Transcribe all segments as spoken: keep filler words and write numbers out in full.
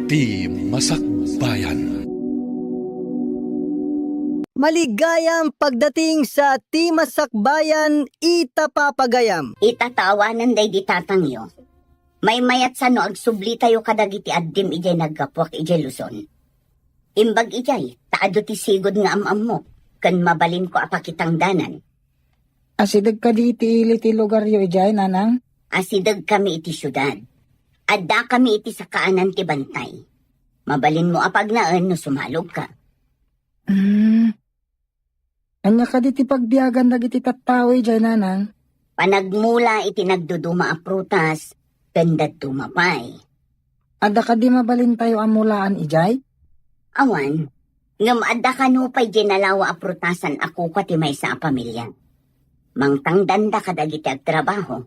Ti Masakbayan. Maligayam pagdating sa Ti Masakbayan, ita papagayam. Ita ta awanen daydi tatangyo. Maymayatsa no agsublitayo kadagiti addim idiay naggapuak idiay Luzon. Imbag idiay, ta adu ti sigud nga am-ammok, ken mabalinko a pakitangdanan. Asideg kadi iti ili ti lugaryo idiay, nanang? Asideg kami iti siudad. Adda kami iti sakaanan ti bantay. Mabalinmo a pagnaen no sumalogka. Hmm. Ania kadi ti pagbiagan dagiti tattao idiay, nanang? Panagmula iti nagduduma a prutas, ken dadduma pay. Adda kadi mabalintayo a mulaan idiay? Awan, ngem adda kano pay diay nalawa a prutasan a kukua ti maysa a pamilia. Mangtangdanda kadagiti agtrabaho.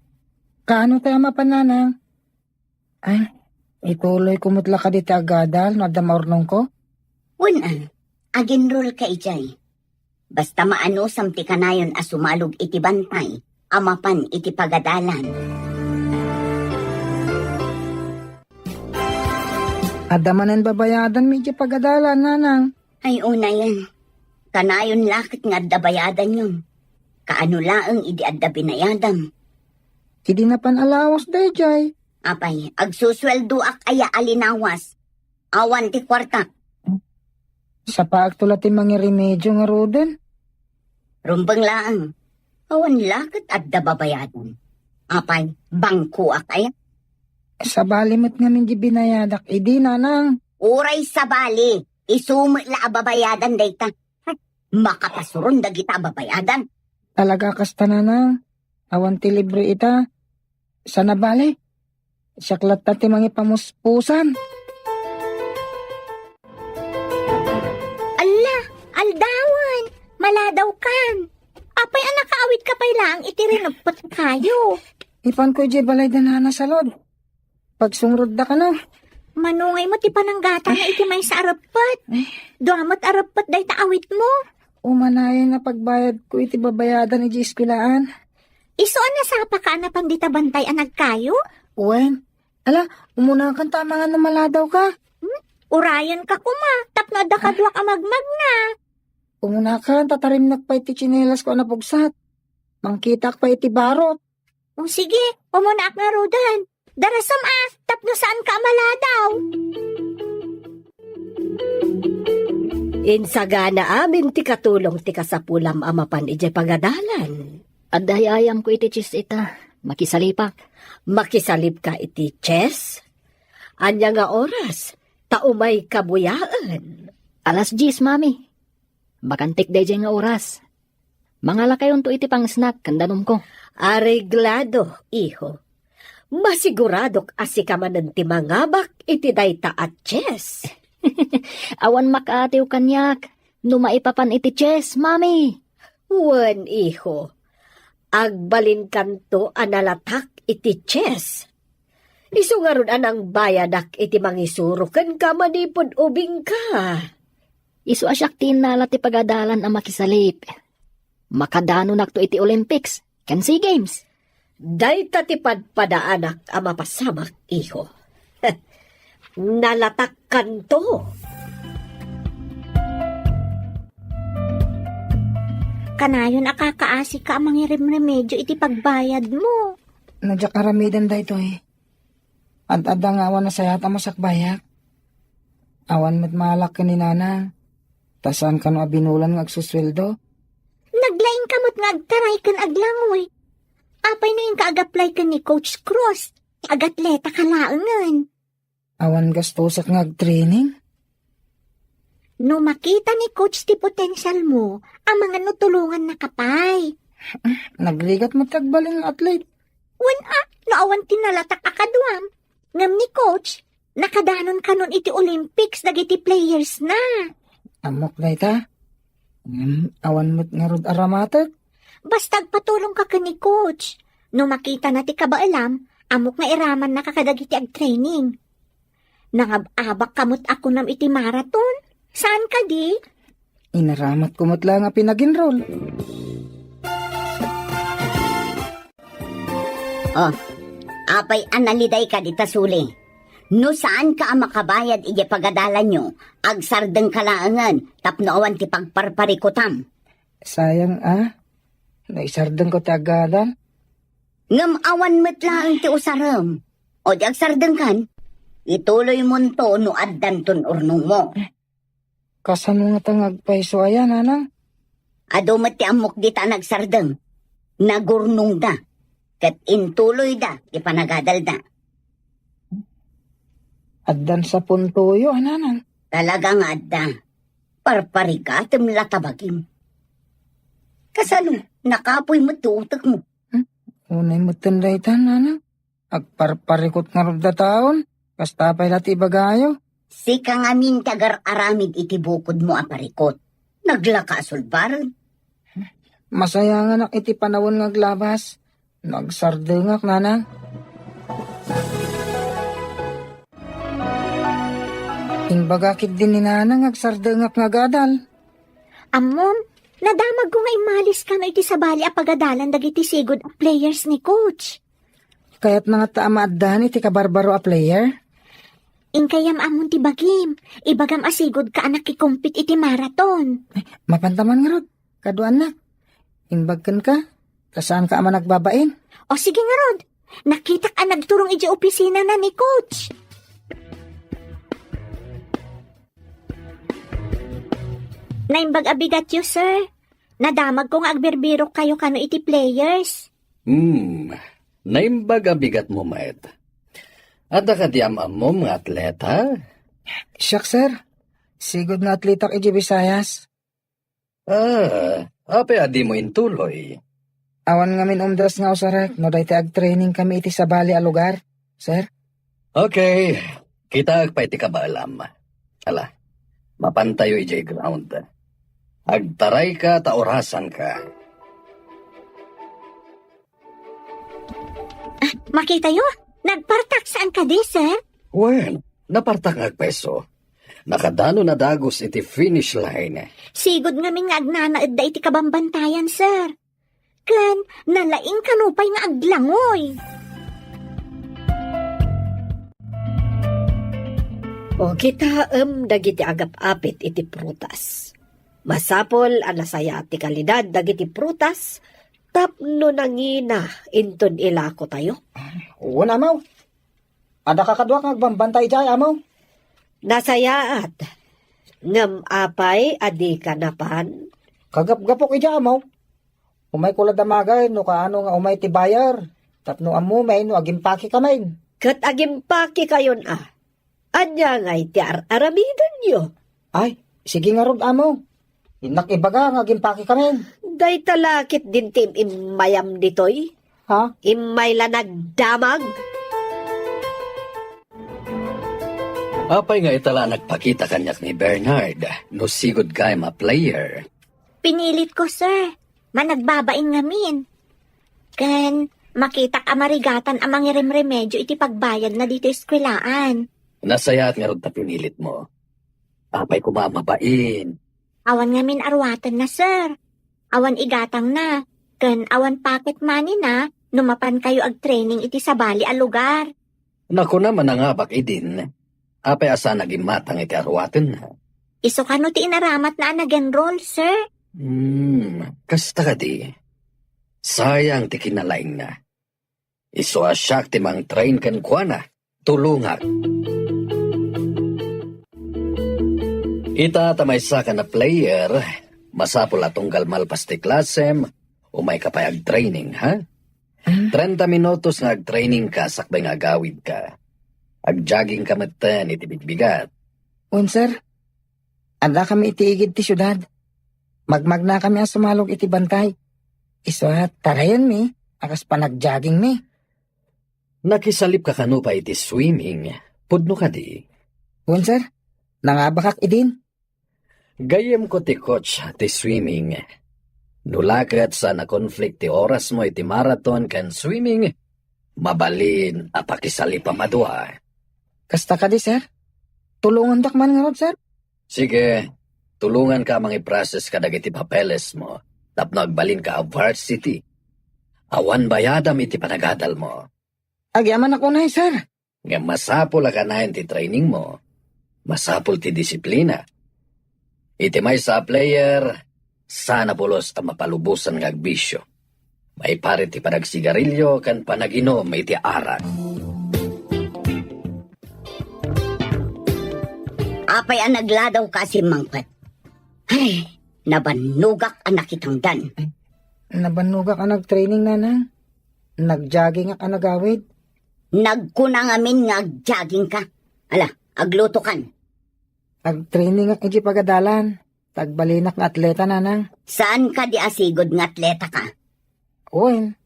Kaano tay a mapan, nanang? Ay, ituloyko met la kadi ti agadal no adda maurnongko? Wen a, aginrolka idiay. Basta maanusam ti kanayon a sumalog iti bantay a mapan iti pagadalan. Adda manen babayadanmi iti pagadalan, nanang? Ay, unayen. Kanayon la ket nga adda bayadanyon. Kaano laeng idi adda binayadam? Idi napan a lawas daydiay. Apay, agsusueldoak aya a linawas? Awan ti kuartak. Sapaakto la ti mangiremedio ngaruden. Rumbeng laeng. Awan la ket adda babayadan. Apay, bangkoak aya? Sabali met ngamin di binayadak idi, nanang. Uray sabali, isu met la a babayadan dayta. Makapasuron dagita a babayadan. Talaga kasta, nanang. Awan ti libre ita. Sana bale. Siak latta ti mangipamuspusan. Alla, aldawen, maladawkan. Apay a nakaawitka pay laeng iti rineppet a kayo? Ipanko idiay balay da nana Salud. Pagsungrod da kano. Mano ngay met ti pananggatangna iti maysa a reppet? Eh. Dua met a reppet dayta awitmo. Umanayon a pagbayadko iti babayadan idiay eskuelaan. Isu a nasapaka a napan dita bantay a nagkayo? Wen. Ala, umunakan ta amangan no maladawka. Hmm? Urayenka koma, tapno adda kaduak a magmagna. Umunakan, tatarimnak pay ti tsinelasko a napugsat. Mangkitaak pay iti barot. O sige, umunaak ngaruden. Darasem a, tapno saanka a maladaw. Insagana amin ti katulong ti kasapulam a mapan idiay pagadalan. Adda ay-ayamko iti chess ita. Makisalipak. Makisalipka iti chess? Ania nga oras? Ta umayka buyaen. Alas dies, Mami. Bakantik daydiay nga oras. Mangalakayonto iti pang-snack ken danumko. Areglado, iho. Masiguradok a sika manen ti mangabak iti dayta a chess. Awan makaatiw kaniak no maipapan iti chess, Mami. Wen, iho. Agbalinkanto a nalatak iti chess. Isu ngarud a nangbayadak iti mangisuro kenka manipud ubingka. Isu a siak ti innala ti pagadalan a makisalip. Makadanonakto iti Olympics ken SEA Games. Dayta ti padpadaanak a mapasamak, iho. Nalatakkanto. Kanayon a kakaasika a mangirimremedio iti pagbayadmo. No diak aramiden daytoy, ad-adda nga awan nasayaat a masakbayak. Awan met maalak ken ni Nanang, ta saan kano a binulan nga agsusueldo. Naglaingka met nga agtaray ken aglangoy. Apay no inka ag-apply ken ni Coach Cruz, agatletaka laengen. Awan gastusak nga agtraining? No makita ni Coach ti potensialmo, amangan no tulongannaka pay. Nagrigat met ti agbalin nga athlete. Wen a, no awan ti nalatak a kaduam. Ngem ni Coach, nakadanon kanon iti Olympics dagiti players na. Ammok dayta. Ngem awan met ngarud a ramatek. Basta agpatulongka ken ni Coach. No makitana ti kabaelam, ammok nga iramannaka kadagiti agtraining. Nangab-abakka met a kunam iti marathon. Saan kadi? Inaramatko met la nga pinaginrol. Oh, apay a nalidayka dita suli? No saanka a makabayad idiay pagadalanyo, agsardengka laengen tapno awan ti pagparparikutam. Sayang a, no isardengko ti agadal. Ngem awan met laeng ti usarem. O di agsardengkan, ituloymonto no addanton urnongmo. Kasano ngata nga agpayso aya, nanang? Adu met ti ammok dita a nagsardeng. Nagurnongda, ket intuloyda ti panagadalda. Addan sapuntoyo, a nanang? Talaga nga adda. Parparigatem la ta bagim. Kasano, nakapoy met ti utekmo? Hmm? Unay metten dayta, nanang? Agparparikot ngarud dataon, kasta pay la ti ibagayo. Sika ngamin ti agar-aramid iti bukodmo a parikot. Naglaka a sulbaren. Masayanganak iti panawen nga aglabas. Nagsardengak, nanang. Imbaga ketdin ni nanang nga agsardengak nga agadal. Ammom, nadamagko nga immalis kano iti sabali a pagadalan dagiti sigud a players ni coach. Kayatna ngata a maaddan iti kabarbaro a player? Inkayam ammon ti bagim. Ibagam a sigud ka a nakikompete iti marathon. Ay, mapanta man ngarud. Kaduanna. Imbag kenka, ta saanka a managbabain. O sige ngarud. Nakitak a nagturong idiay opisinana ni coach. Naimbag a bigatyo, sir. Nadamagko nga agbirbirokkayo kano iti players. Hmm, naimbag a bigatmo met. Adda kadi am-ammom nga atleta? Siak, sir. Sigud nga atletak idiay Visayas. Ah, apay a dimo intuloy? Awan ngamin umdas nga usarek no daytoy agtrainingkami iti sabali a lugar, sir. Okay, kitaek pay ti kabaelam. Ala, mapantayo idiay ground. Agtarayka ta orasanka. Ah, makitayo? Nagpartak saan kadi, sir? Wen, napartak nga agpayso. Nakadano nadagus iti finish line. Sigud ngamin nga agnanaedda iti kabambantayan, sir. Ken nalaing kano pay nga aglangoy. O, kitaem dagiti agap-apit iti prutas. Masapul a nasayaat ti kalidad dagiti prutas tapno nangina inton ilakotayo. Wen, amaw. Adda kakaduak nga agbambantay idiay, amaw. Nasayaat. Ngem apay a dika napan? Kagapgapok idiay, amaw. Umayko la damagay no kaano nga umay ti buyer, tapno ammomi no agimpakekamin. Ket agimpakekayon a. Ania ngay ti ar-aramidenyo? Ay, sige ngarud, amo. Innak ibaga nga agimpakekamin. Dayta la ketdin ti im-immayam ditoy? Ha? Immay la nagdamag. Apay nga ita la nagpakita kaniak ni Bernard no sigud gayam a player? Pinilit ko, sir. Managbabain ngamin. Ken, makitak a marigatan a mangiremremedio iti pagbayadna ditoy eskwelaan. Nasayaat ngarud ta pinilitmo. Apay koma a mabain. Awan ngamin aruatenna, sir. Awan igatangna, ken awan pocket money-na no mapankayo agtraining iti sabali a lugar. Nakuna, manangabak idin. Apay a saan a gimmatang iti aruatenna? Isu kano ti inaramatna a nag-enroll, sir? Hmm, kasta kadi. Sayang ti kinalaingna. Isu a siak ti mangtrain kenkuana. Tulongak. Ita ta maysaka a player, masapul a tunggal malpas ti klasem, umayka pay agtraining, ha? Ah. Trenta minutos nga agtrainingka sakbay nga agawidka. Agjoggingka metten iti bigbigat. Wen, sir. Addakami iti igid ti siudad. Magmagnakami a sumalog iti bantay. Isu a tarayenmi a kas panagjoggingmi. Nakisalipka kano pay iti swimming? Pudno kadi? Wen, sir. Nangabakak idin. Gayyemko ti coach ti swimming. No la ket saan a conflict ti orasmo iti marathon ken swimming, mabalin a pakisalipam a dua. Kasta kadi, sir? Tulongandak man ngarud, sir? Sige, tulonganka a mangiprocess kadagiti papelesmo tapno agbalinka a varsity. Awan bayadam iti panagadalmo. Agyamanak unay, sir. Ngem masapul a kanayon ti trainingmo. Masapul ti disiplina. Iti maysa a player, saan a pulos a mapalubosan nga agbisio. Maiparit ti panagsigarilio ken panaginum iti arak. Apay a nagladaw ka a simmangpet? Ay, nabannogak a nakitangdan. Nabannogak a nagtraining, Nanang. Nagjoggingak a nagawid. Nagkuna ngamin nga agjogging ka. Ala, agluto kan. Agtraining ak iti pagadalan. Tagbalinak nga atleta, Nanang. Saan ka di asigud nga atleta ka? Wen,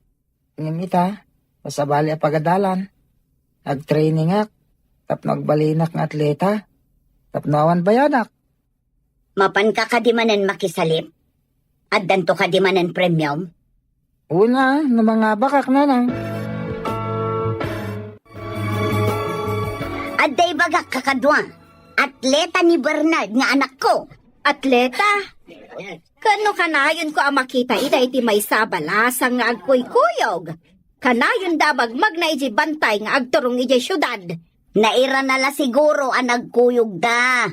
ngem ita, ta sabali a pagadalan. Agtraining ak, tapno agbalinak nga atleta, tapno awan bayadak. Mapan ka kadi manen makisalip? Addanto kadi manen premium? Una, no mangabak ak, Nanang. Adda ibagak kakadua, atleta ni Bernard nga anakko. Atleta? Ken no kanayonko a makita ida iti maysa a balasang nga agkuykuyog, kanayonda a magmagna idiay bantay nga agturong idiay siudad. Nairana la siguro a nagkuyogda.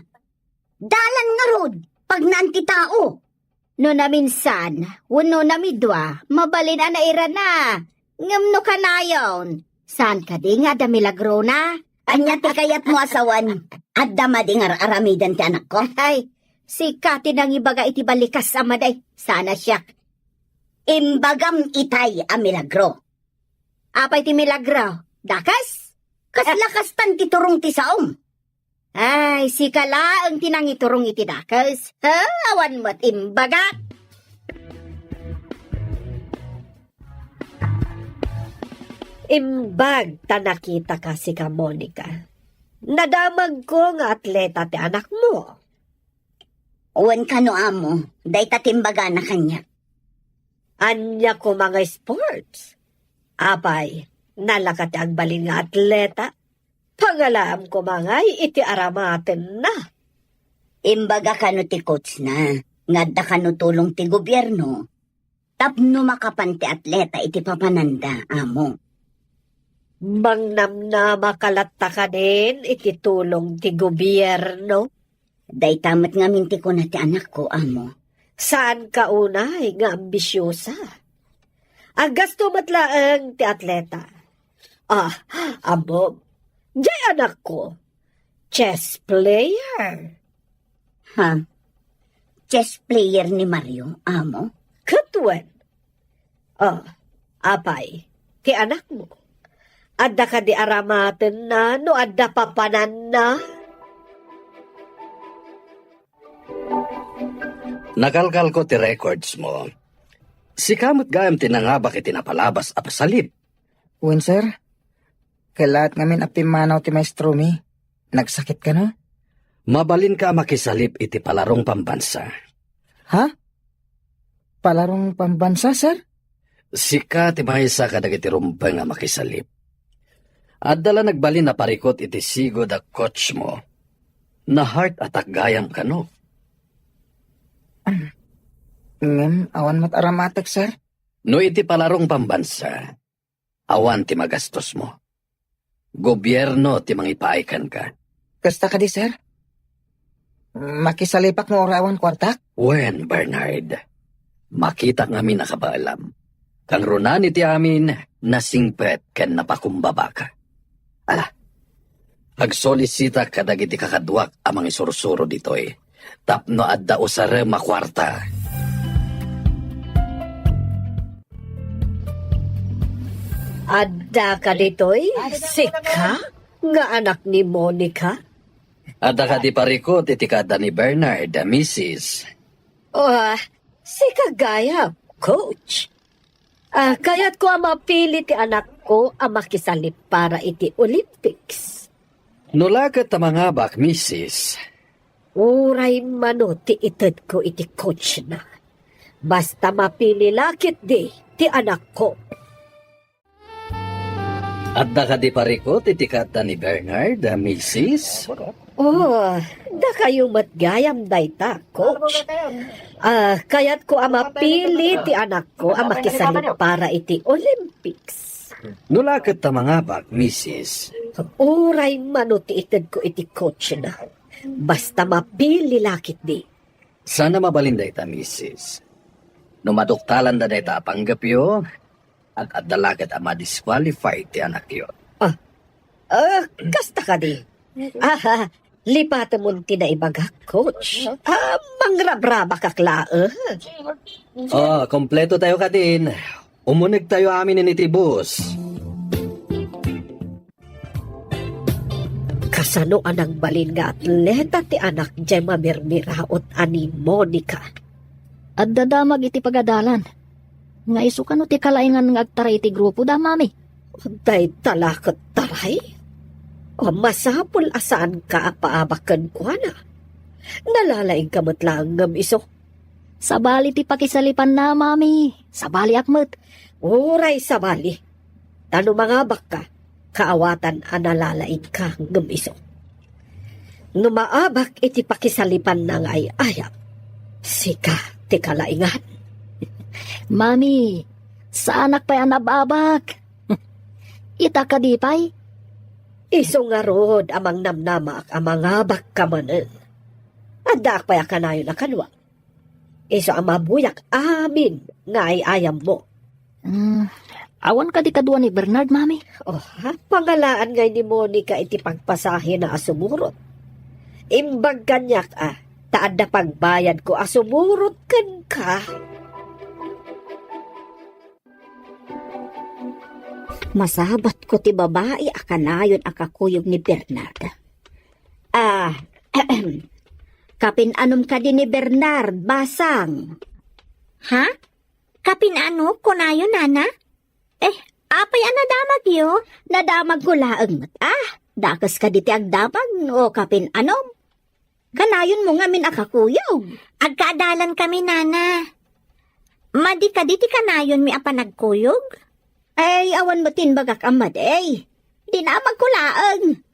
Dalan ngarud, pagnaan ti tao. No naminsan, wenno namidua, mabalin a nairana. Ngem no kanayon, saan kadi nga adda milagrona? Ania ti kayatmo a sawen? Adda madi nga ar-aramiden ti anakko? Ay, sika ti nangibaga iti balikas a madi, saan a siak. Imbagam itay a milagro. Apay ti milagro? Dakes? Kasla kastan ti turong ti saom. Ay, sika laeng ti nangiturong iti dakes. Ha? Awan met imbagak. Imbag ta nakitaka, sika, Monica. Nadamagko nga atleta ti anakmo. Wen kano, amo, dayta ti imbagana kaniak. Ania koma nga sports? Apay, nalaka ti agbalin nga atleta? Pangalaam koma ngay iti aramatenna. Imbaga kano ti coachna nga adda kano tulong ti gobierno tapno makapan ti atleta iti papananda, amo. Mangnamnama ka latta kadin iti tulong ti gobierno? Dayta met ngamin ti kuna ti anakko, amo. Saanka unay nga ambisiosa. Aggasto met laeng ti atleta. Ah, ammom, diay anakko, chess player. Ha? Chess player ni Mario, amo? Ket wen. Oh, apay, ti anakmo? Adda kadi aramatenna no adda papananna? Nakalkalko ti records mo. Sika met gayam ti nangabak iti napalabas a pasalip. Wen, sir. Kellaat ngamin a pimmanaw ti maestromi. Nagsakit kano? Mabalinka a makisalip iti palarong pambansa. Ha? Palarong pambansa, sir? Sika ti maysa kadagiti rumbeng a makisalip. Adda la nagbalin a parikut iti sigud a coach mo. Na-heart attack gayam kano? Ngem awan met aramatek, sir. No iti palarong pambansa, awan ti magastos mo. Gobierno ti mangipaay kenka. Kasta kadi, sir? Makisalipak no uray awan kuartak? Wen, Bernard. Makitak ngamin a kabaelam. Kangrunaan iti amin, nasingpet ken napakumbabaka. Ala, agsolisitak kadagiti kakaduak a mangisursuro ditoy tapno adda usarem a kuarta. Adda ka ditoy, sika nga anak ni Monica? Adda kadi parikut iti kaadda ni Bernard, misis? Ah, sika gayam, coach. Ah, kayatko a mapili ti anakko a makisalip para iti Olympics. No la ket ta mangabak, misis. Uray mano ti itedko iti coachna. Basta mapili la ketdi ti anakko. Adda kadi parikut iti kaadda ni Bernard, misis? Oh, dakayo met gayam dayta, coach. Ah, kayatko a mapili ti anakko a makisalip para iti Olympics. No la ket ta mangabak, misis. Uray mano ti itedko iti coach na. Basta mapili la ketdi. Saan a mabalin dayta, misis. No maduktalanda dayta a panggepyo, ad-adda la ket a ma-disqualify ti anakyo. Ah, ah, kasta kadi. Ah, lipatemon ti naibagak, coach. Ah, mangrabrabakak laeng. Oh, kompleto tayo kadin. Umuneg tayo amin iti bus. Kasano a nagbalin nga atleta ti anak jay mamirmiraot a ni Monica? Adda damag iti pagadalan. Nga isu kano ti kalaingan nga agtaray iti grupo da, mami? Dayta la ket taray? O, masapul a saanka a paabak kenkuana. Nalalaingka met laeng ngem isu. Sabali ti pakisalipanna, mami. Sabaliak met. Uray sabali. Ta no mangabakka, kaawatan a nalalaingka ngem isu. No maabak iti pakisalipanna nga ay-ayam, sika ti kalaingan. Mami, saanak pay a nababak. Ita kadi pay? Isu ngarud a mangnamnamaak a mangabakka manen. Addaak pay a kanayon a kadua. Isu a mabuyak amin nga ay-ayammo. Hmm, awan kadi kadua ni Bernard, mami? Oh, ha? Pangalaan ngay ni Monica iti pagpasahina a sumurot. Imbag kaniak a, ta adda pagbayadko a sumurot kenka. Masabatko ti babai a kanayon a kakuyog ni Bernard. Ah, kapin-anom kadi ni Bernard, basang? Ha? Kapin-ano, kunayo, nana? Eh, apay a nadamagyo? Nadamagko laeng met, ah. Dakes kadi ti agdamag, o kapin-anom? Kanayonmo ngamin a kakuyog. Agkaadalan kami, nana. Madi kadi ti kanayonmi a panagkuyog? Ay, awan met ti imbagak a madi. Dinamagko laeng.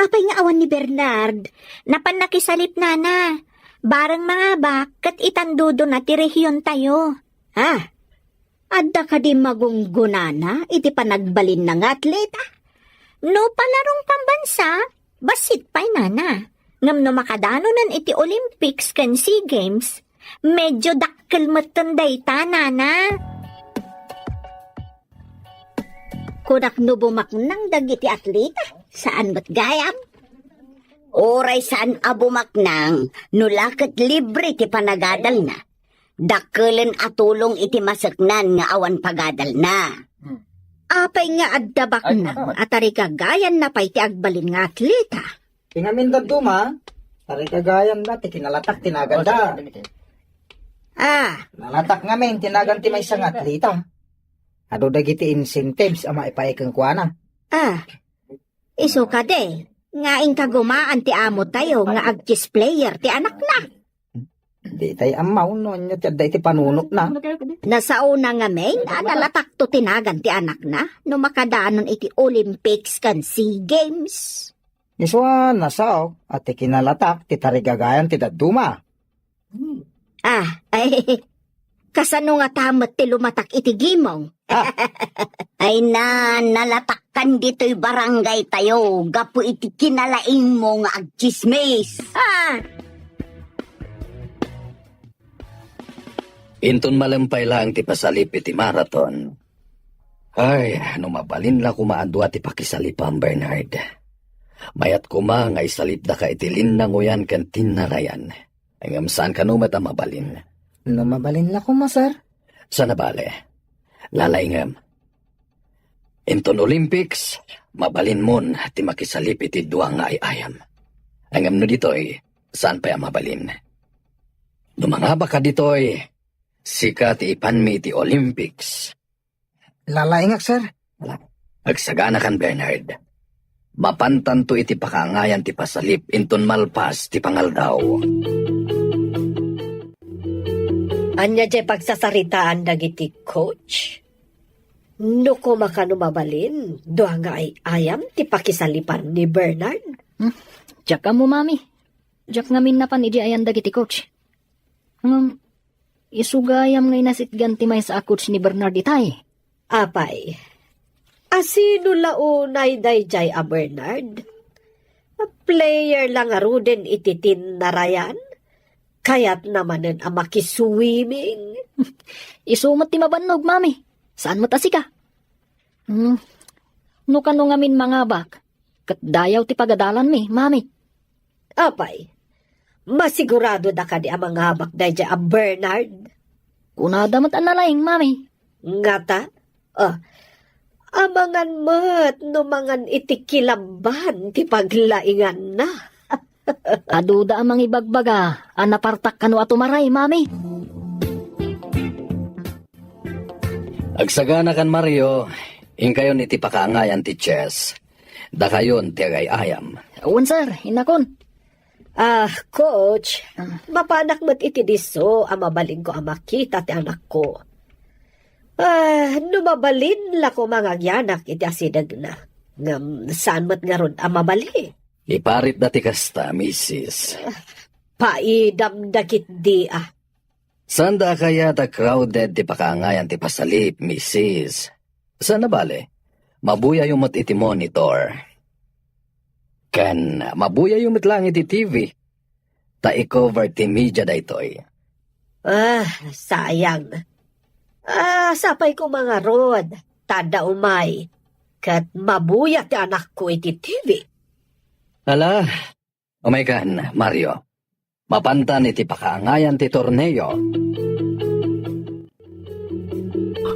Apay nga awan ni Bernard? Napan nakisalip, nana. Bareng mangabak, ket itandodona ti rehiontayo. Ha? Adda kadi magunggonana iti panagbalinna nga atleta? No palarong pambansa, bassit pay, nana. Ngem no makadanonen iti Olympics ken SEA Games, medyo dakkel metten dayta, nana. Kunak no bumaknang dagiti atleta, saan met gayam? Uray saan a bumaknang, no la ket libre ti panagadalna. Dakkelen a tulong iti maseknan nga awan pagadalna. Apay nga adda baknang a tarigagayanna pay ti agbalin nga atleta? Ti ngamin dadduma, tarigagayanna ti kinalatak ti naganda. Ah. Nalatak ngamin ti nagan ti maysa nga atleta. Adu dagiti incentives a maipaay kenkuana. Ah. Isu kadi, nga inka gumaan ti amo tayo nga ag-chess player ti anakna. Di tay ammaw no anya ti adda iti panunotna. Nasaona ngamin a nalatakto ti nagan ti anakna no makadanon iti Olympics ken SEA Games. Isua, nasaok a ti kinalatak ti tarigagayan ti dadduma. Ah, ay, kasano nga ta met ti lumatak iti gimong? Ah. Ay na, nalatakkan ditoy barangay tayo gapu iti kinalaingmo nga agtsismis. Ah! Inton malempay laeng ti pasalip iti marathon. Ay, no mabalin la koma a dua ti pakisalipam, Bernard. Mayat koma nga isalipdaka iti linnangoyan ken tinnarayan. Ngem saan kano met a mabalin? No mabalin la koma, sir. Saan a bale? Lalaingem. Inton Olympics, mabalinmon ti makisalip iti dua nga ay-ayam. Ngem no ditoy, saan pay a mabalin? No mangabaka ditoy, sika ti ipanmi iti Olympics. Lalaingak, sir. Agsaganakan, Bernard. Mapantanto iti pakaangayan ti pasalip inton malpas ti pangaldaw. Ania jay pagsasaritaan dagiti coach? No koma kano mabalin, dua nga ay-ayam ti pakisalipan ni Bernard? Hmm? Diak ammo, mami. Diak ngamin napan idi ayan dagiti coach. Ngem, isu gayam nga inasitgan ti maysa a coach ni Bernard itay. Apay, Asino la unay daydiay a Bernard? Player la ngaruden iti team na Ryan? Kayatna manen a makiswimming? Isu met ti mabannog, Mami. Saan met a sika? Hmm. No kano ngamin mangabak, ket dayaw ti pagadalanmi, Mami. Apay, masigurado da kadi a mangabak daydiay a Bernard? Kunada met a nalaing, Mami. Ngata? Ah, amangan met no mangan iti kilaban ti paglainganna. Aduda a mangibagbaga a napartak kano a tumaray, Mami. Agsaganakan, Mario, inkayon iti pakaangayan ti chess. Dakayon ti agay-ayam. Wen, sir, innakon. Ah, coach, ah, mapanak met iti disso a mabalinko a makita ti anakko. Ah, no mabalin la koma nga agyanak iti asidegna. Ngem saan met ngarud a mabalin. Iparitda ti kasta, misis. Paidam dagiti a. Saanda a kayat a crowded ti pakaangayan ti pasalip, misis. Saan a bale, mabuyayo met iti monitor. Ken mabuyayo met laeng iti T V. Ta i-cover ti media daytoy. Ah, sayang. Ah, sapay ko mangarod, ta adda umay. Ket mabuya ti anakko iti T V. Ala, umaykan, Mario. Mapantan iti pakaangayan ti torneo.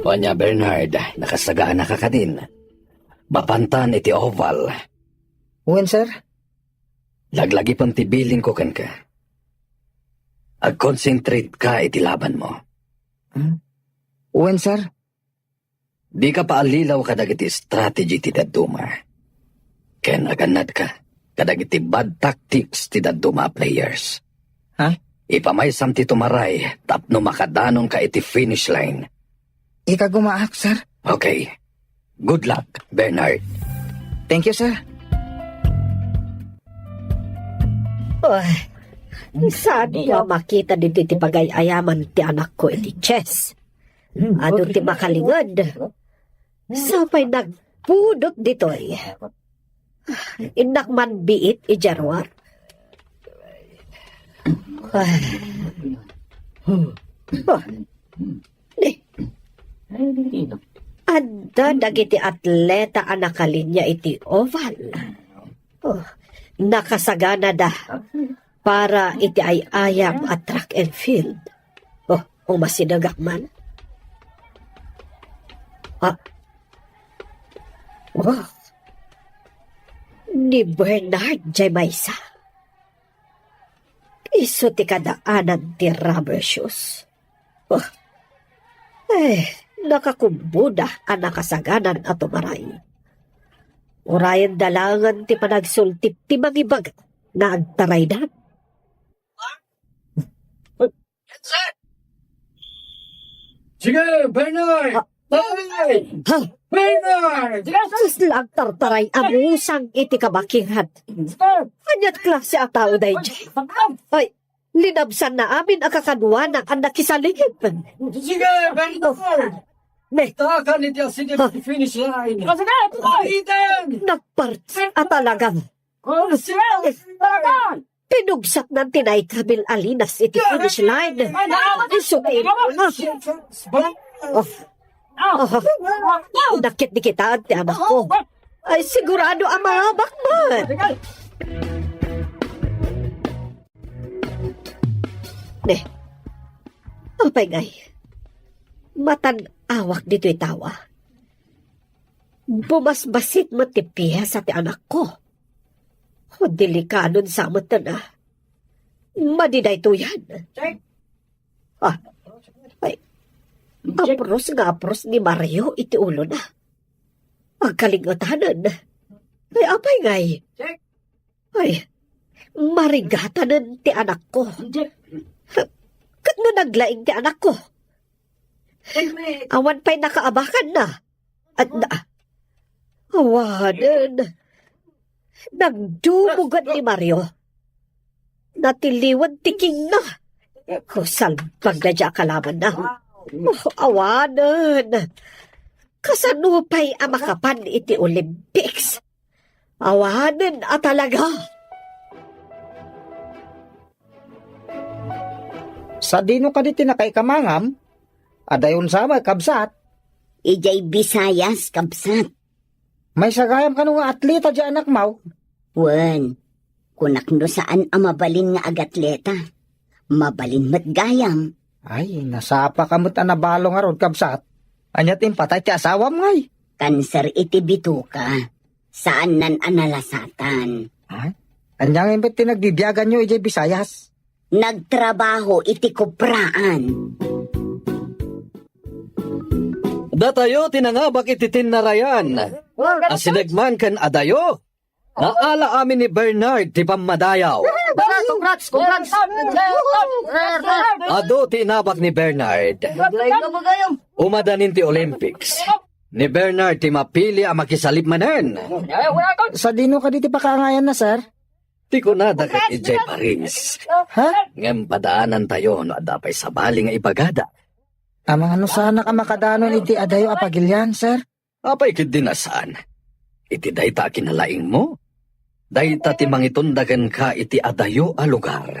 Ania, Bernard, nakasagana ka kadin. Mapantan iti oval. Wen, sir? Laglagipen ti bilin ko kenka. Agconcentrate ka iti laban mo. Hmm? Wen, sir? Dika paallilaw kadagiti strategy ti dadduma. Ken agannadka kadagiti bad tactics ti dadduma a players. Ha? Ipamaysam ti tumaray tapno makadanonka iti finish line. Ikagumaak, sir. Okay. Good luck, Bernard. Thank you, sir. Ay, saan ko a makita ditoy ti pagay-ayaman ti anakko iti chess? Adu ti makalinged. Sapay nagpudot ditoy. Innak man biit idiay ruar. Ah. Oh. Ni. Adda dagiti atleta a nakalinya iti oval. Oh, nakasaganada para iti ay-ayam a track and field. Oh, umasidegak man. Ah. Oh. Ni Bernard diay maysa. Isu ti kadaanan ti rubber shoes. Oh. Eh, nakakumboda a nakasaganan a tumaray. Urayenda laengen ti panagsultip ti mangibaga nga agtaraydan. Sige, Bernard! Ah. Taray! Ha? Bernard! Sus, la agtartaray a musang iti kabakiran. Ania't klase a tao daydiay? Ay, linabsanna amin a kakaduana a nakisalingip. Sige, Bernard! Ne. Takan iti asideg ti finish line. Sige, Bernard! Nagparts a talaga. Oh, sige, Bernard! Pinugsatnan ti naikabil a linas iti finish line. Isu ti imuna. Oh. Oh. Dakket ni kitaan ti anakko. Ay, sigurado a mangabak man. Ne. Apay ngay? Matan-awak ditoy tawa. Bumasbasit met ti piesa ti anakko. O, delikadon sa met na. Madi daytoyan. Check. Ah, ay, check. Apros nga apros ni Mario iti ulona. Agkalingetanen. Ay, apay ngay? Check. Ay, marigatanen ti anakko. Check. Ket no naglaing ti anakko? Check, mate. Awan pay nakaabakanna. At na, awanen. Nagdumugan ni Mario. Natiliwan ti kingna. O, salbag na dia kalamanna. O, awanen. Kasano pay a makapan iti Olympics? Awanen a talaga. Sadino kadi ti nakaikamangam? Adayon sa met, kabsat. Idiay Visayas, kabsat. Maysa gayam kano nga atleta diay anakmo? Wen, kunak no saan a mabalin nga agatleta. Mabalin met gayam. Ay, nasapaka met a nabalo ngarud, kabsat. Ania ti impatay ti asawam ngay? Kanser iti bituka. Saannan a nalasatan. Ha? Ania ngay met ti nagbibiaganyo idiay Visayas? Nagtrabaho iti kupraan. Datayo ti nangabak iti tinnarayan. A sinegman ken adayo. Naala amin ni Bernard ti pammadayaw. Congrats! Congrats! Adu ti inabak ni Bernard. Umadanin ti Olympics. Ni Bernard ti mapili a makisalip manen. Sadino kadi ti pakaangayanna, sir? Ti kunada ket idiay Paris. Ha? Ngem padaanantayo no adda pay sabali nga ibagada. Amangan no saanak a makadanon iti adayo a pagilian, sir? Apay ketdi a saan? Iti dayta a kinalaingmo, dayta ti mangitunda kenka iti adayo a lugar.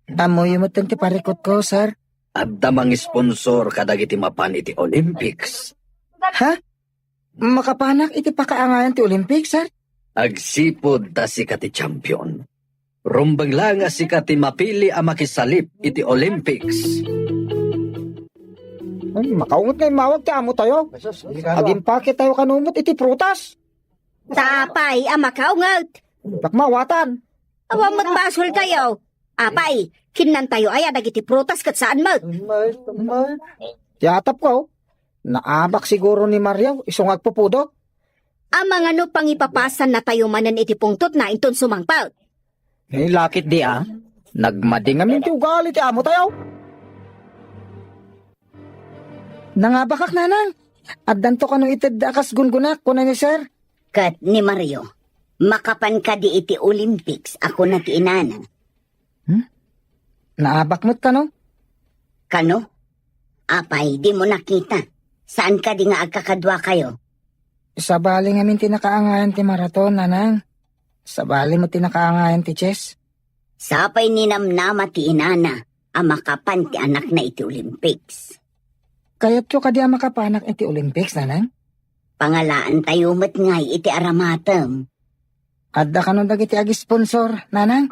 Ammoyo metten ti parikutko, sir. Adda mangisponsor kadagiti mapan iti Olympics. Ha? Makapanak iti pakaangayan ti Olympics, sir? Agsipud ta sika ti champion. Rumbeng laeng a sika ti mapili a makisalip iti Olympics. Ay, makaunget nga immawag ti amo tayo. Agimpake tayo kano met iti prutas. Ta apay a makaunget? Dakmawatan. Awan met basol tayo. Apay, kinnantayo aya dagiti prutas ket saan met? Ti atapko, naabak siguro ni Mario, isu nga agpupudot. Amangan no pangipapasanna tayo manen iti pungtotna inton sumangpet. Eh, lakit di, ah. Nagmadi ngamin ti ugali ti amo tayo. Nangabakak, nanang. Addanto kano itedda a kas gungonak, kuna ni sir. Ket ni Mario, makapan kadi iti Olympics a kuna ti inana. Hmm? Naabak met kano? Kano? Apay, dimo nakita? Saan kadi nga agkakaduakayo? Sabali ngamin ti nakaangayan ti maraton, nanang. Sabali met ti nakaangayan ti chess. Sapay ninamnama ti inana a makapan ti anakna iti Olympics. Kayatyo kadi a makapanak iti Olympics, nanang? Pangalaantayo met ngay iti aramatem. Adda kano dagiti agisponsor, nanang?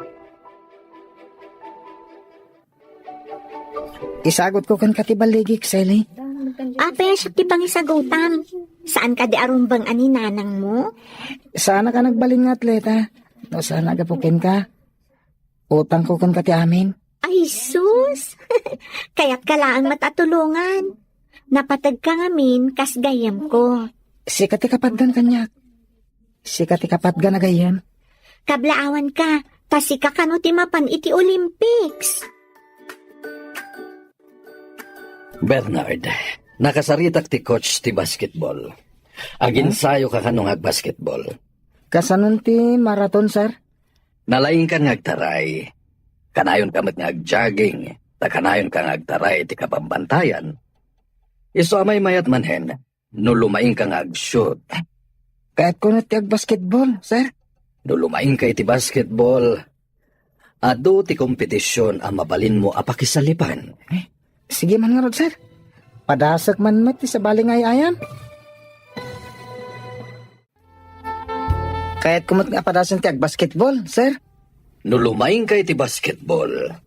Isagutko kenka ti balligik, Sally. Apay, siak ti pangisagutam. Saan kadi a rumbeng a ni nanangmo? Saanak a nagbalin nga atleta. No saan a gapu kenka, utangko kenka ti amin. Ay, sus! Kayatka laeng met a tulongan. Napategka ngamin kas gayyemko. Sika ti kapatgan kaniak. Sika ti kapatgan a gayyem. Kablaawanka, ta sika kano ti mapan iti Olympics. Bernard, nakasaritak ti coach ti basketball. Aginsayoka kano nga agbasketball. Kasanon ti maraton, sir? Nalaingkan nga agtaray. Kanayonka met nga agjogging, ta kanayonka nga agtaray iti kabambantayan. Isu a maymayat manen, no lumaingka nga agshoot. Kayatko met ti agbasketball, sir. No lumaingka iti basketball, adu ti kompetision a mabalinmo a pakisalipan. Eh, sige man ngarud, sir. Padasek man met ti sabali nga ay-ayam. Kayatko met nga apadasen ti agbasketball, sir. No lumaingka iti basketball,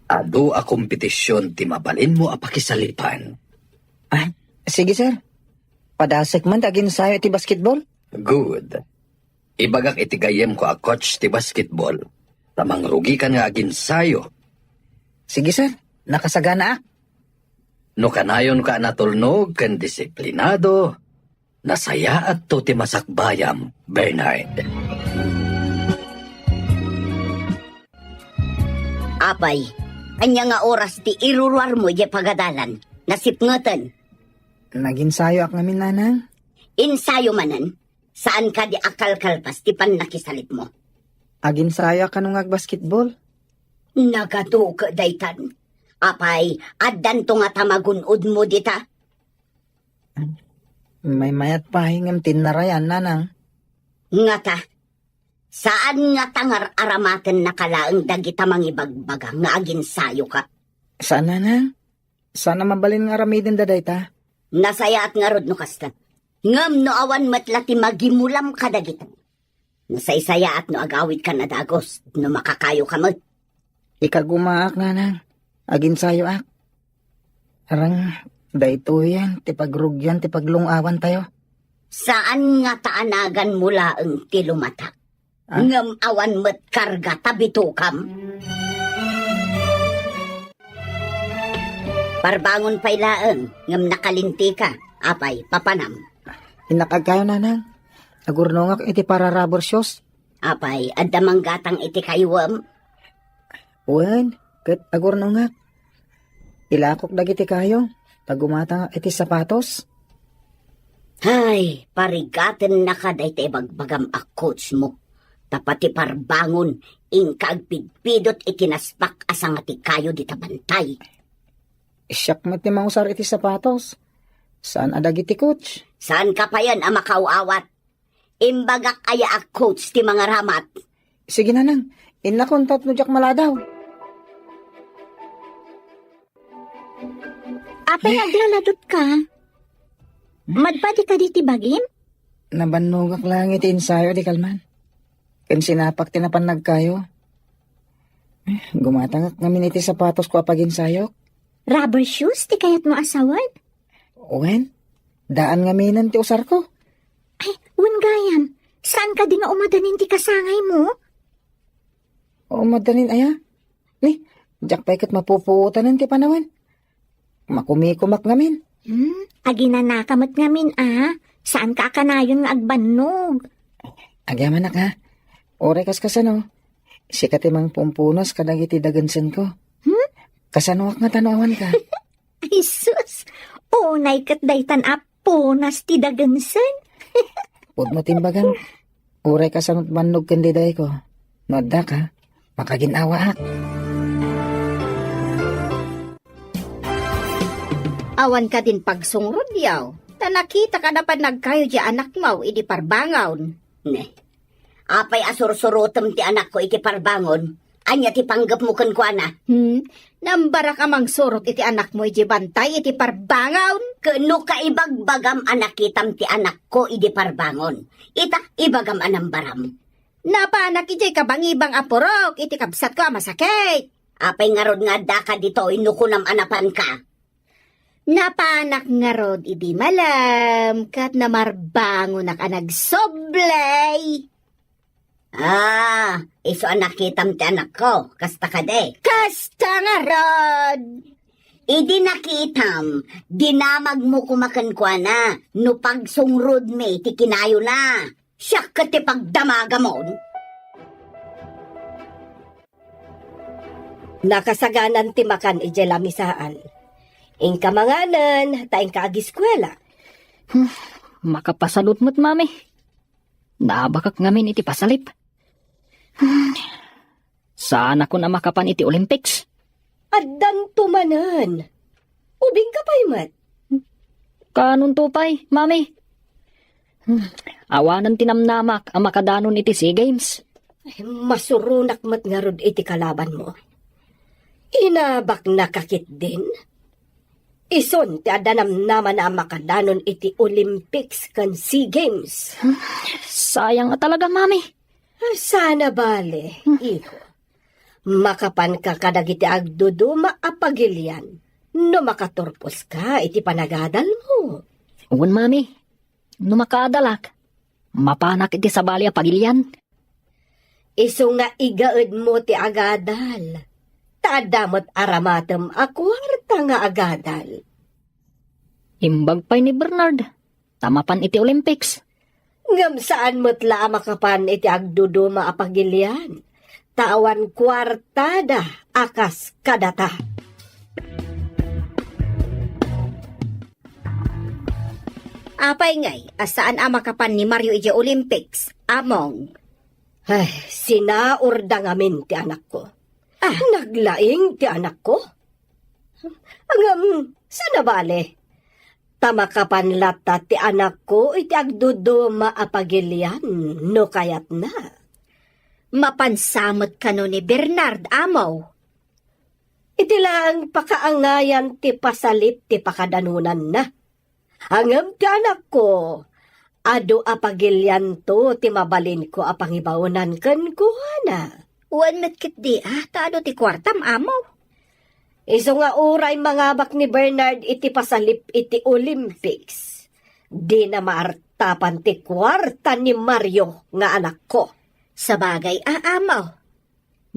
adu a kompetision ti mabalinmo a pakisalipan. Ah, sige, sir. Padasek man ti aginsayo iti basketball. Good. Ibagak iti gayyemko a coach ti basketball, ta mangrugikan nga aginsayo. Sige, sir. Nakasaganaak. No kanayonka a natulnog ken disiplinado, nasayaatto ti masakbayam, Bernard. Apay, ania nga oras ti iruruarmo idiay pagadalan? Nasipngeten. Naginsayoak ngamin, nanang. Insayo manen? Saan kadi a kalkalpas ti pannakisalipmo? Aginsayoak kano nga agbasketball. Nagaduke daytan. Apay, addanto ngata magun-odmo dita? Maymayat pay ngem tinnarayan, nanang. Ngata, saan ngata nga ar-aramatennaka laeng dagita mangibagbaga nga aginsayoka? Saan, nanang? Saan a mabalin nga aramidenda dayta? Nasayaat ngarud no kasta. Ngem no awan met la ti magimulam kadagita, nasaysayaat no agawidkan a dagus no makakayoka met. Ikagumaak, nanang. Aginsayoak. Arang, daytoyen ti pagrugian ti paglung-awantayo. Saan ngata a naganmo laeng ti lumatak? Ah? Ngem awan met karga ta bitokam? Parbangon pay laeng, ngem nakalintika. Apay, papanam? Innak agkayo, nanang. Agurnongak iti para-rubber shoes. Apay, adda manggatang iti kayuem? Wen, ket agurnongak. Ilakok dagiti kayo, ta gumatangak iti sapatos. Hay, parigatennaka dayta ibagbagam a coach mo. Ta pati parbangon, inka agpidpidot iti naspak a sanga ti kayo dita bantay. Siak met ti mangusar iti sapatos. Saan a dagiti coach? Saanka payen a makaaw-awat? Imbagak aya a coach ti mangaramat? Sige, nanang. Innakon tapno diak maladaw. Apay nga aglaladutka? Madpadi kadi ti bagim? Nabannogak laeng iti ensayo, di kalman. Ken sinapak ti napannag kayo. Gumatangak ngamin iti sapatosko a paginsayok. Rubber shoes ti kayatmo a sawen? Wen, daan ngaminen ti usarko. Ay, wen gayam, saan kadi nga umadanin ti kasangaymo? Umadanin aya? Ni, diak pay ket mapupuotanen ti panawen. Makumikumak ngamin. Hmm, aginanaka met ngamin, a? Saanka a kanayon nga agbannog? Agyamanak, ha? Uray kas kasano, sika ti mangpumpunas kadagiti dagensenko. Hmm? Kasanoak ngata no awanka? Ay, sus! Unay ket daytan a punas ti dagensen. Pudno ti imbagam. Uray kasano't bannog ken didayko. No adda ka, makagin-awaak. Awan kadin pagsungrudyo, ta nakita ka na panagkayo di anakmo idi parbangon. Ne, apay a sursurutem ti anakko iti parbangon? Ania ti panggepmo kenkuana? Hmm? Nambarak a mangsurot iti anakmo iti bantay iti parbangon? Ket no kaibagbagam a nakitam ti anakko idi parbangon, ita, ibagam a nambaram. Napanak idiay kabangibang a purok iti kabsatko a masakit. Apay ngarud nga addaka ditoy no kunam a napanka? Napanak ngarud idi malem ket namarbangonak a nagsublay. Ah, isu a nakitam ti anakko, kasta kadi? Kasta ngarud! Idi nakitam, dinamagmo koma kenkuana no pagsungrudmi ti kinayona. Siak ket ti pagdamagamon. Nakasaganan ti makan idiay lamisaan. Inka manganen, ta inka agiskuela. Hmm, makapasalud met, Mami. Nabakak ngamin iti pasalip. Hmm, saanakon a makapan iti Olympics. Addanto manen. Ubingka pay met. Kanonto pay, Mami? Hmm, awanen ti namnamak a makadanon iti SEA Games. Ay, masuronak met ngarud iti kalabanmo. Inabaknaka ketdin? Isun ti adda namnamana a makadanon iti Olympics ken SEA Games. Hmm, sayang a talaga, Mami. Sana bale, iho. Makapanka kadagiti agduduma a pagilian no makaturposka iti panagadalmo. Wen, Mami. No makaadalak, mapanak iti sabali a pagilian. Isu nga igaedmo ti agadal, ta adda met aramatem a kuarta nga agadal. Imbag pay ni Bernard, ta mapan iti Olympics. Ngem saan met la a makapan iti agduduma a pagilian, ta awan kuartada a kas kadata. Apay ngay a saan a makapan ni Mario idiay Olympics, Among? Ay, sinaurda ngamin ti anakko. Ah. Naglaing ti anakko? Ngem, sana bale. Ta makapan latta ti anakko iti agduduma a pagilian no kayatna. Mapansa met kano ni Bernard, Amo? Iti laeng pakaangayan ti pasalip ti pakadanonanna. Ngem ti anakko, adu a pagilianto ti mabalinko a pangibaonan kenkuana. Wen met ketdi, a, ta adu ti kuartam, Amo. Isu nga uray mangabak ni Bernard iti pasalip iti Olympics, dina maartapan ti kuarta ni Mario nga anakko. Sabagay, a, Amo.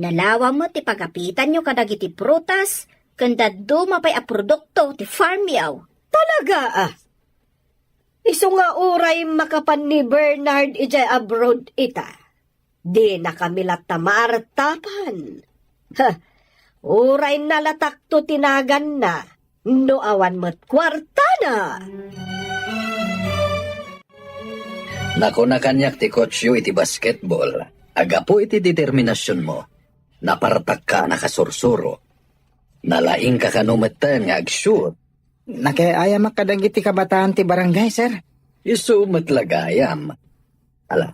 Nalawa met ti pagapitanyo kadagiti prutas ken dadduma pay a produkto ti farmyo. Talaga, a? Isu nga uray makapan ni Bernard idiay abroad ita, dinakami latta maartapan. Ha, uray nalatakto ti naganna no awan met kuartana. Nakuna kaniak ti coachyo iti basketball, a gapu iti determinasionmo, napartakka a nakasursuro. Nalaingka kano metten nga ag-shoot. Nakiay-ayamak kadagiti kabataan ti barangay, sir. Isu met la gayam. Ala,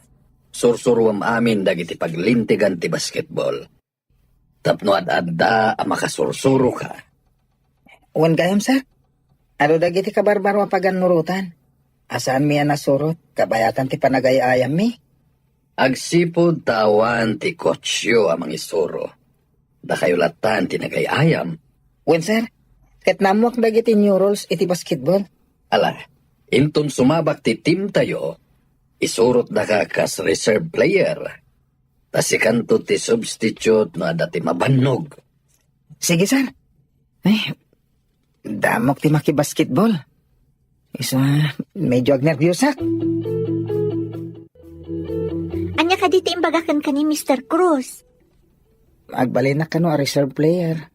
sursuruem amin dagiti paglintegan ti basketball. Tapno ad-adda a makasursuroka. Wen gayam, sir. Adu dagiti kabarbaro a pagannurotan. A saanmi a nasurot, kabayatan ti panagay-ayammi. Agsipud ta awan ti coachyo a mangisuro. Dakayo lattan ti nagay-ayam. Wen, sir. Ket naammoak dagiti new rules iti basketball. Ala, inton sumabak ti teamtayo, isurotdaka kas reserve player. Ta sikanto ti substitute no adda ti mabannog. Sige, sir. Ay, damok ti makibasketball. Isu, medyo agnerbiusak. Ania kadi ti imbaga kenka ni Mister Cruz? Agbalinak kano a reserve player.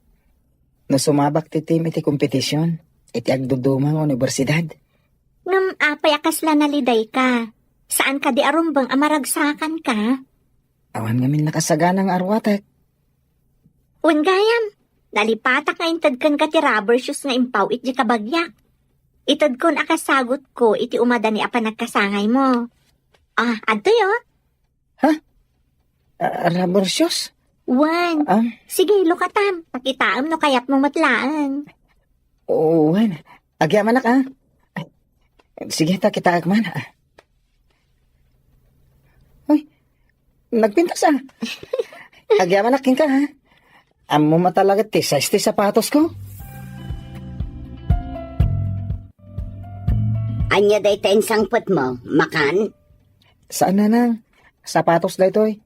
No sumabak ti team iti kompetisyon, iti agduduma nga universidad. Ngem apay a kasla nalidayka? Saan kadi a rumbeng a maragsakanka? Awan ngamin nakasagana nga arwatek. Wen gayam, nalipatak nga inted kenka ti rubber shoes nga impaw iti kabagiak. Itedkon a kasagutko iti umadani a panagkasangaymo. Ah, adtoy, o. Ha? Ah, rubber shoes? Wen. Ah? Sige, lukatam. Pakitaem no kayatmo met laeng. Oo, wen. Agyamanak, a. Sige, ta kitaek man, a. Uy, nagpintas, a. Agyamanak kenka, ha. Ammom a talaga ti size ti sapatosko. Ania dayta insangpetmo, makan? Saan, nanang. Sapatos daytoy.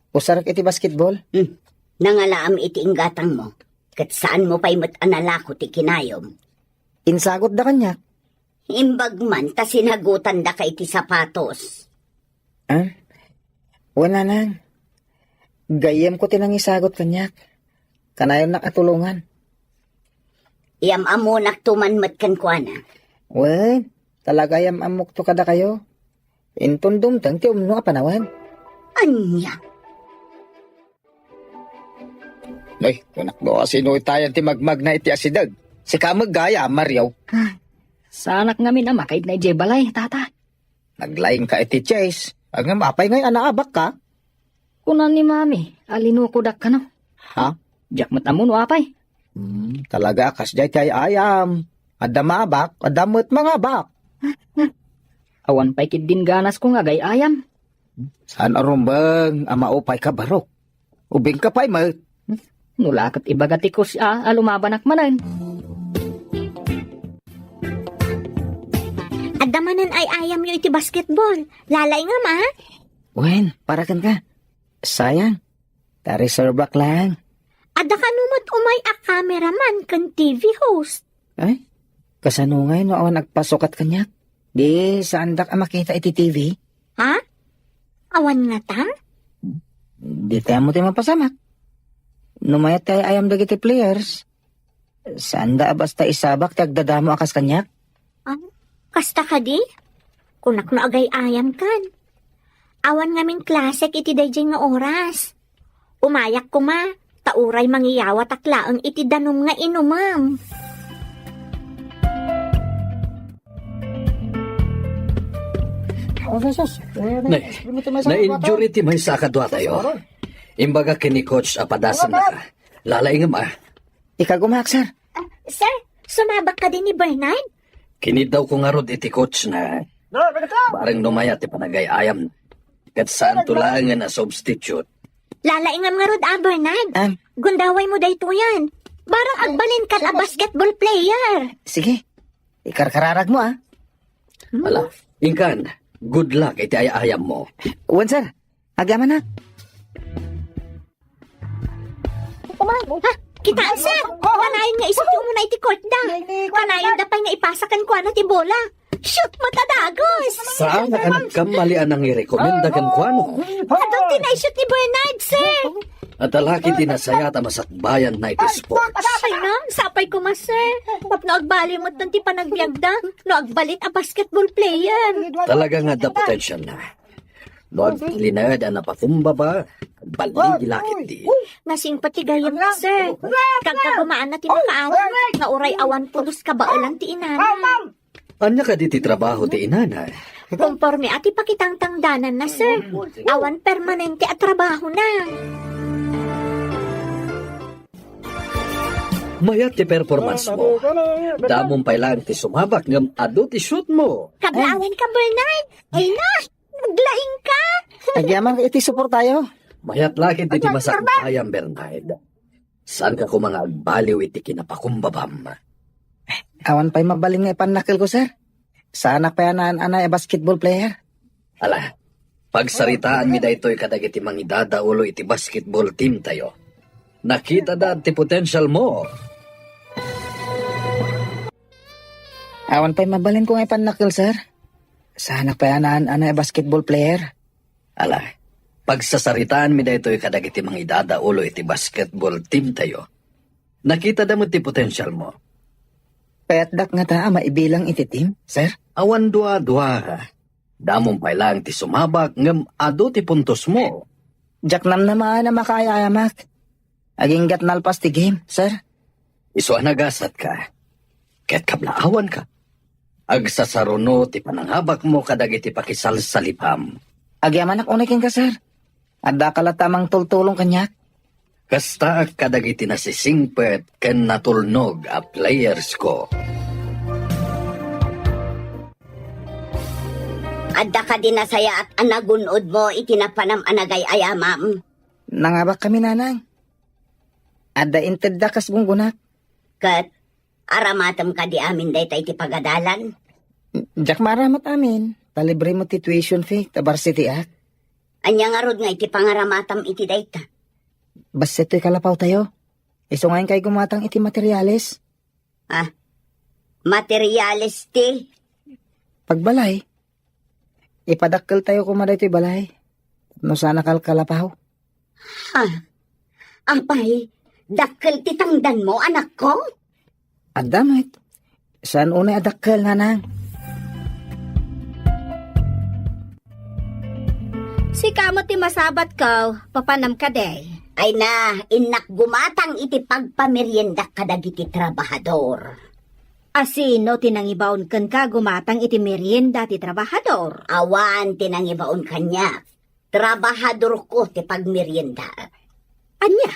Usarek iti basketball. Hmm. Nangalaam iti inggatangmo, ket saanmo pay met a nalako ti kinayom. Insagutda kaniak. Imbag man ta sinagutandaka iti sapatos. Ah? Wen, nanang. Gayyemko ti nangisagut kaniak. Kanayonnak a tulongan. Iyam-ammonakto man met kenkuana. Wen, talaga iyam-ammokto kadakayo. Inton dumteng ti umno a panawen. Ania? Ay, kunak no, sino itayan ti magmagna iti asideg? Sika met gayam, Mario. Ah, saanak ngamin a makaigna idiay balay, tata. Naglaingka iti chess. Ngem apay ngay a naabakka? Kuna ni Mami, a linukodak kano. Ha? Diak met ammo no apay. Hmm, talaga, kasdiay ti ay-ayam. Adda maabak, adda met mangabak. Awan pay ketdin ganasko nga agay-ayam. Saan a rumbeng a maupayka, barok? Ubingka pay met. No la ket ibaga ti coach a, a lumabanak manen. Adda manen ay-ayamyo iti basketball. Lalaingam, a? Wen, para kenka. Sayang. Ta reserve-ak lang. Adda kano met umay a cameraman ken T V host. Ay, kasano ngay no awan agpasukat kaniak? Di saandak a makita iti T V? Ha? Awan ngata? Di ta ammo ti mapasamak. No mayat ti ay-ayam dagiti players, saanda a basta isabak ti agdadamo a kas kaniak? Ah, kasta kadi? Kunak no agay-ayamkan. Awan ngamin klasek iti daydiay nga oras. Umayak koma, ta uray mangiyawatak laeng iti danum nga inumem. Nay, na-injury ti maysa a kaduatayo. Imbaga ken ni coach a padasennaka. Lalaingem a. Ikagumaak, sir. Ah, sir, sumabak kadi ni Bernard? Kiniddawko ngarud iti coach na. Bareng no mayat ti panagay-ayam. Ket saanto laengen a substitute. Lalaingem ngarud a, Bernard. Am. Gundawaymo daytoyen. Bareng agbalinkan a basketball player. Sige. Ikarkararagmo, ah. Ala, inkan, good luck iti ay-ayammo. Wen, sir. Agyamanak. Ha? Kitaan, sir! Kanayon nga isu ti umuna iti court da. Kanayon da pay nga ipasa kenkuana ti bola. Shoot mo ta dagus! Saan a nagkamali a nangirekomenda kenkuana? Adun ti naishoot ni Bernard, sir! Adda laki ti nasayaat a masakbayan na iti sports. Ay na, sapay koma, sir. Tapno agbali met ti panagbiagda, no agbalit a basketball player. Talaga nga adda potensial na. No agpalinaed a napakumbaba, agbaligi la ketdi. Nasingpet ti gayyem, sir. Kagkagumaanna ti makaawat, nga uray awan pulos kabaelan ti inana. Ania kadi ti trabaho ti inana? Konporme a ti pakitangtangdananna, sir. Awan permanente a trabahona. Mayat ti performance mo. Damom pay laeng ti sumabak ngem adu ti shoot mo. Kablaawan ka, Bernard. Ay na, naglaing ka. Agyaman iti suportayo. Mayat la ketdi ti masakbayan, Bernard. Saanka koma nga agbaliw iti kinapakumbabam. Awan pay mabalin nga ipannakkelko, sir. Saanak pay a naan-anay a basketball player. Ala, pagsaritaanmi daytoy kadagiti mangidadaulo iti basketball team tayo. Nakitada ti potensial mo. Awan pay mabalinko nga ipannakkel, sir. Saanak pay a naan-anay a basketball player. Ala, pagsasaritaanmi daytoy kadagiti mangidadaulo iti basketball team tayo. Nakitada met ti potensial mo. Kayatdak ngata a maibilang iti team, sir? Awan dua-dua. Damom pay laeng ti sumabak ngem adu ti puntos mo. Diak namnamaen a makaay-ayamak. Aginggat nalpas ti game, sir. Isu a nagasatka. Ket kablaawanka. Agsasaruno ti panangabakmo kadagiti pakisalsalipam. Agyamanak unay kenka, sir. Addaka latta a mangtultulong kaniak. Kastaak kadagiti nasisingpet ken natulnog a playersko. Adda kadi nasayaat a nagun-odmo iti napanam a nagay-ayamam? Nangabakkami, nanang. Adda intedda kas gunggonak. Ket aramatem kadi amin dayta iti pagadalan? Diak maaramat amin. Ta libre met ti tuition fee ta varsity-ak. Ania ngarud nga iti pangaramatam iti dayta? Bassit toy kalapawtayo. Isu nga inkay gumatang iti materials. Ah, materials ti? Pagbalay. Ipadakkeltayo koma daytoy balay. No saan a kalkalapaw. Ha? Apay, dakkel ti tangdanmo, anakko? Adda met. Saan unay a dakkel, nanang? Sika met ti masabatko, papanam kadi? Ay na, innak gumatang iti pagpameriendak kadagiti trabahador. A sino ti nangibaon kenka gumatang iti merienda ti trabahador? Awan ti nangibaon kaniak. Trabahadorko ti pagmeriendaek. Ania?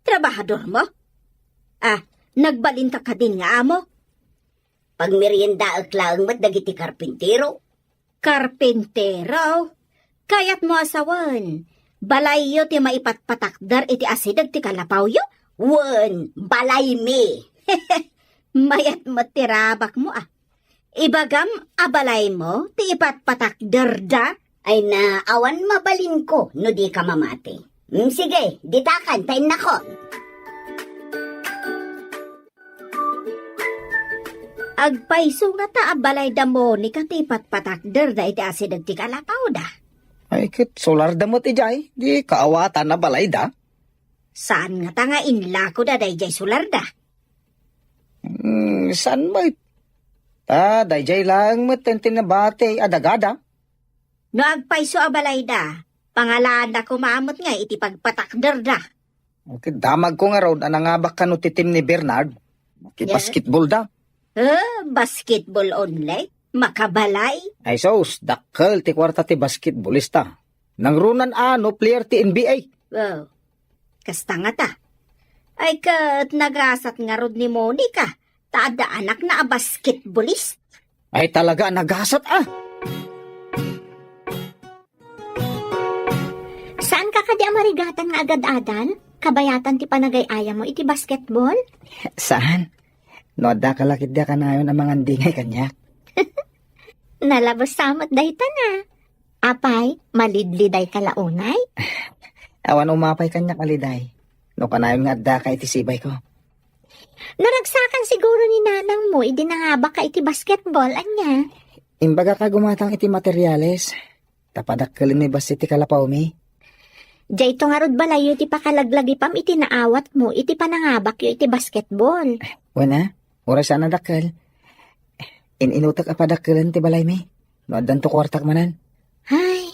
Trabahadormo? Ah, nagbalinka kadin nga amo? Pagmeriendaek laeng met dagiti karpintero. Karpintero? Kayatmo a sawen, balayyo ti maipatpatakder iti asideg ti kalapawyo? Wen, balaymi. Mayat met ti rabakmo, a. Ibagam a balaymo ti ipatpatakderda? Ay na, awan mabalinko no dika mamati. Mm, sige, ditakan ta innakon. Agpayso ngata a balayda Monica ti ipatpatakderda iti asideg ti kalapawda? Ay, ket solarda met idiay, di kaawatan a balayda. Saan ngata nga inlakoda daydiay solarda? Mm, saan met? Ta daydiay laeng met ti nabati a dagada. No agpayso a balayda, pangalaanna koma met nga iti pagpatakderda. Ket damagko ngarud a nangabak kano ti team ni Bernard. Ket basketball da. Eh, basketball only? Makabalay? Ay sus, dakkel ti kuarta ti basketbolista. Nangruna a no player ti N B A. Wow. Kasta ngata. Ay ket nagasat ngarud ni Monica, ta adda anakna a basketbolist. Ay talaga a nagasat a. Saanka kadi a marigatan nga agad-adal? Kabayatan ti panagay-ayam mo iti basketball? Saan? No adda ka la ketdi a kanayon a mangandingay kaniak. Nalabes sa met dayta na. Apay, malidliday ka la unay? Awan umapay kaniak a liday. No kanayon nga adda ka iti sibay ko. Naragsakan siguro ni nanang mo idi nangabak ka iti basketball, ania? Imbagak a gumatang iti materiales. Ta padakkelenmi bassit ti kalapawmi. Dayto ngarud balayyo ti pakalaglagipam iti naawatmo iti panangabakyo iti basketball. Wen a, uray saan a dakkel. In-inutek a padakkelen ti balaymi. No addanto kuartak manen. Ay,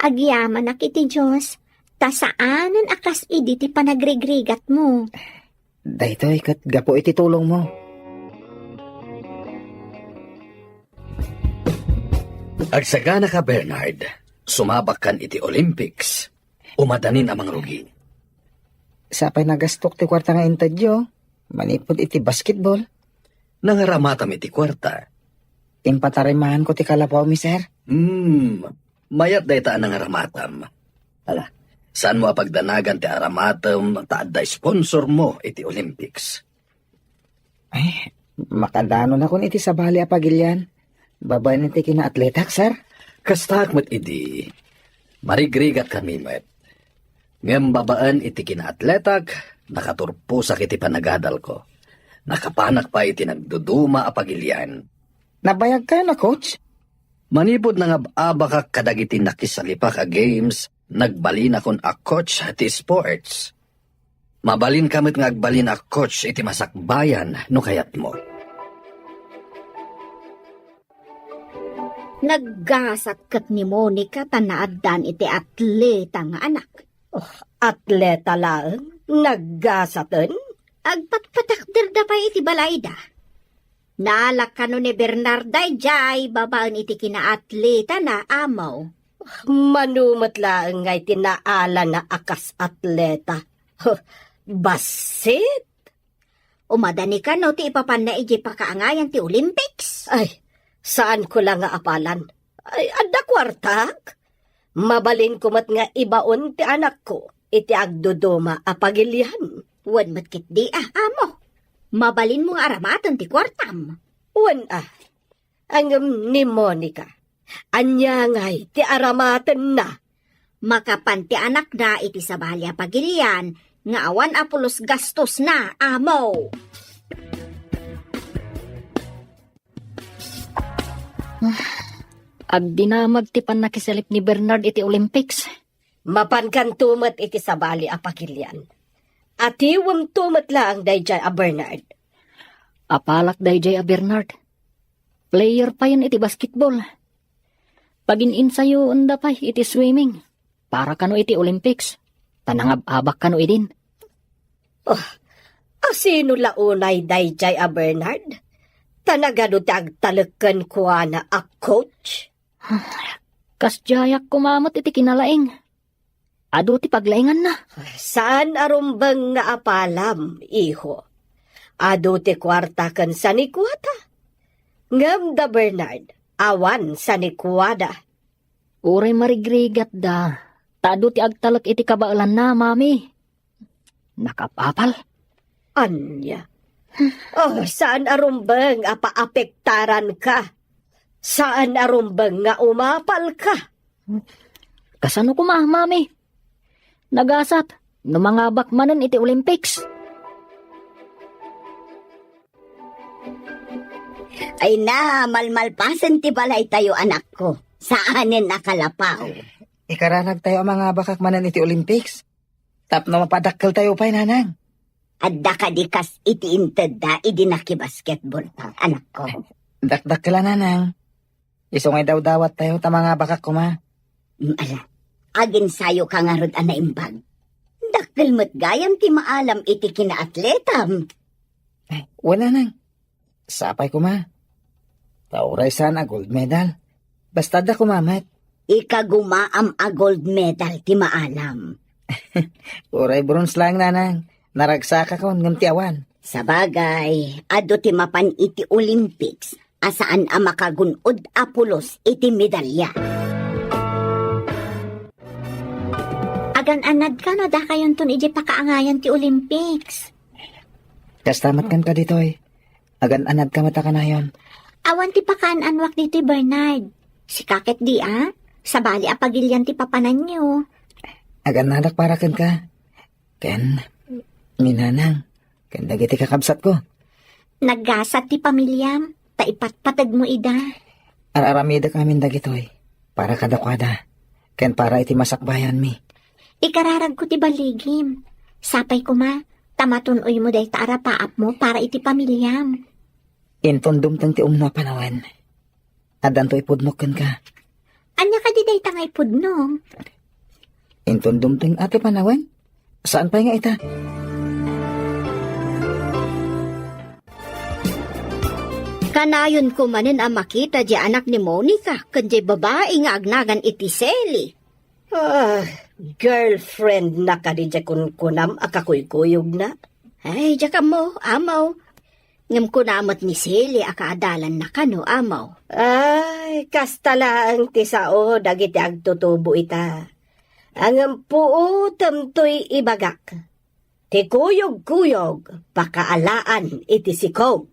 agyamanak iti Dios, ta saanen a kas idi ti panagrigrigatmo. Daytoy ket gapu iti tulongmo. Agsaganaka, Bernard. Sumabakkan iti Olympics. Umadanin a mangrugi. Sapay nagastok ti kuarta nga intedyo, manipud iti basketball. Nangaramatam iti kuarta. Impatarimaanko ti kalapawmi, sir. Hmm, mayat dayta a nangaramatam. Ala, saanmo a pagdanagan ti aramatem ta adda sponsormo iti Olympics. Ay, makadanonakon iti sabali a pagilian. Babaen iti kinaatletak, sir. Kastak met idi. Marigrigat kami met. Ngem babaen iti kinaatletak, nakaturposak iti panagadalko. Nakapanak pay iti nagduduma a pagilian. Nabayagkayon a coach? Manipud nangab-abakak kadagiti nakisalipak a games, nagbalinakon a coach ti sports. Mabalinka met nga agbalin a coach iti masakbayan no kayatmo. Naggasat ket ni Monica ta naaddan iti atleta nga anak. Oh, atleta laeng? Naggasaten? Agpatpatakderda pay iti balayda. Naalak kano ni Bernard daydiay babaen iti kinaatletana, Amo. Mano met laeng nga iti naalana a kas atleta. Huh, bassit! Umadani kano ti ipapanna idiay pakaangayan ti Olympics? Ay, saanko la nga apalan. Ay, adda kuartak? Mabalinko met nga ibaon ti anakko iti agduduma a pagilian. Wen met ketdi a, Amo. Mabalinmo nga aramaten ti kuartam. Wen a. Ngem ni Monica, ania ngay ti aramatenna? Makapan ti anakna iti sabali a pagilian nga awan a pulos gastosna, Amo. Agdinamag ti pannakisalip ni Bernard iti Olympics. Mapankanto met iti sabali a pagilian. Atiwemto met laeng daydiay a Bernard. Apalak daydiay a Bernard. Player payen iti basketball. Pagin-insayoenda pay iti swimming para kano iti Olympics, ta nangab-abak kano idin. Oh, asino la unay daydiay a Bernard? Ta nagadu ti agtalek kenkuana a coach? Kasdiayak koma met iti kinalaing. Adu ti paglainganna. Saan a rumbeng nga apalam, iho. Adu ti kuarta ken sanikuada. Ngem da Bernard, awan sanikuada. Uray marigrigatda, ta adu ti agtalek iti kabaelanna, Mami. Nakapapal? Ania? Oh, saan a rumbeng a paapektaranka? Saan a rumbeng nga umapalka? Kasano koma, Mami? Nagasat no mangabak manen iti Olympics. Ay na, malmalpasen ti balaytayo, anakko. Saanen a kalapaw. Ikaranagtayo a mangabakak manen iti Olympics. Tapno mapadakkeltayo pay, Nanang. Adda kadi kas iti intedda idi nakibasketball ta, anakko? Dakdakkel a, Nanang. Isu nga idawdawattayo ta mangabakak koma. Mm, ala, aginsayoka ngarud a naimbag. Dakkel met gayam ti maalam iti kinaatletam. Ay, wala, Nang. Sapay koma. Ta uray saan a gold medal. Basta adda koma met. Ikagumaam a gold medal ti maalam. Uray bronze laeng, nanang. Naragsakakon ngem ti awan. Sabagay, adu ti mapan iti Olympics a saan a makagun-od a pulos iti medalya. Agan-anadka no dakayonton idiay pakaangayan ti Olympics. Kasta met kenka ditoy. Agan-anadka met a kanayon. Awan ti pakaan-anuak ditoy, Bernard. Sika ket di a, sabali a pagilian ti papananyo. Agan-anadak para kenka. Ken ni nanang, ken dagiti kakabsatko. Naggasat ti pamiliam, ta ipatpategmo ida. Ar-aramidek amin dagitoy para kadakuada, ken para iti masakbayanmi. Ikararagko ti baligim. Sapay koma, ta matun-oymo dayta a rapaapmo para iti pamiliam. Inton dumteng ti umno a panawen, addanto ipudnok kenka. Ania kadi dayta nga ipudnok? Inton dumteng a ti panawen, saan pay nga ita? Kanayonko manen a makita diay anak ni Monica ken diay babai nga agnagan iti Sally. Ah, girlfriend na kadi diay kunkunam a kakuykuyogna? Ay, diak ammo, amaw. Ngem kuna met ni Sally a kaadalanna kano, amaw. Ay, kasta laeng ti sao dagiti agtutubo ita. Ngem puotem toy ibagak. Ti kuyogkuyog, pakaalaan iti sikog.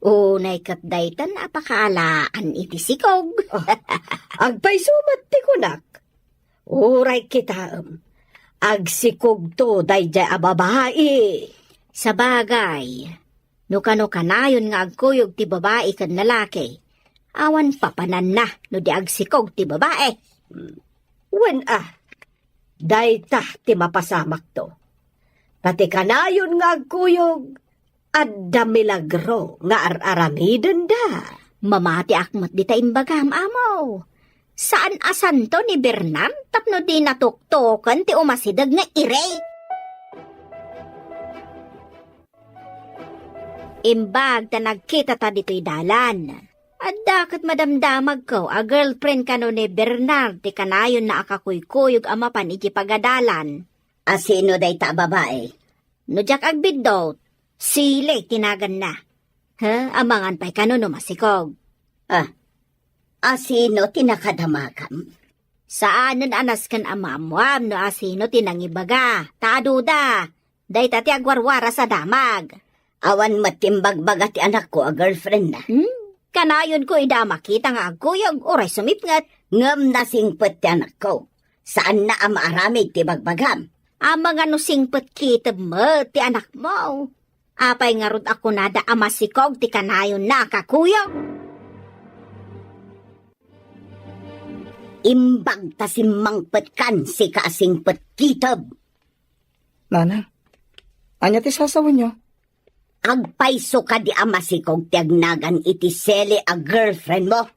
Unay ket daytan a pakaalaan iti sikog. Ah, agpayso met ti kunak. Uray kitaem, agsikogto daydiay a babai. Sabagay, no kano kanayon nga agkuyog ti babai ken lalaki, awan papananna no di agsikog ti babai. Wen a, dayta ti mapasamakto. Ta ti kanayon nga agkuyog, adda milagro nga ar-aramidenda. Mamatiak met dita imbagam, amaw. Saan a santo ni Bernard tapno di natuktoken ti umasideg nga iri. Imbag ta nagkitata ditoy dalan, adda ket madamdamagko a girlfriend kano ni Bernard ti kanayonna a kakuykuyog a mapan iti pagadalan. A sino dayta a babai? No diak agbiddut, Sally ti naganna. Ha, amangan pay kano no masikog. Ah, a sino ti nakadamagam? Saanen a nasken a maammoam no a sino ti nangibaga, ta aduda. Dayta ti agwarwaras a damag. Awan met ti imbagbaga ti anakko a girlfriendna. Hmm? Kanayonko ida a makita nga agkuyog uray sumipnget. Ngem nasingpet ti anakko. Saanna a maaramid ti bagbagam. Amangan no singpet kitem met ti anakmo. Apay ngarud a kunada a masikog ti kanayonna a kakuyog? Imbag ta simmangpetkan, sika a singpet kitem. Nanang, ania ti sasawenyo? Agpayso kadi a masikog ti agnagan iti Sally a girlfriend mo?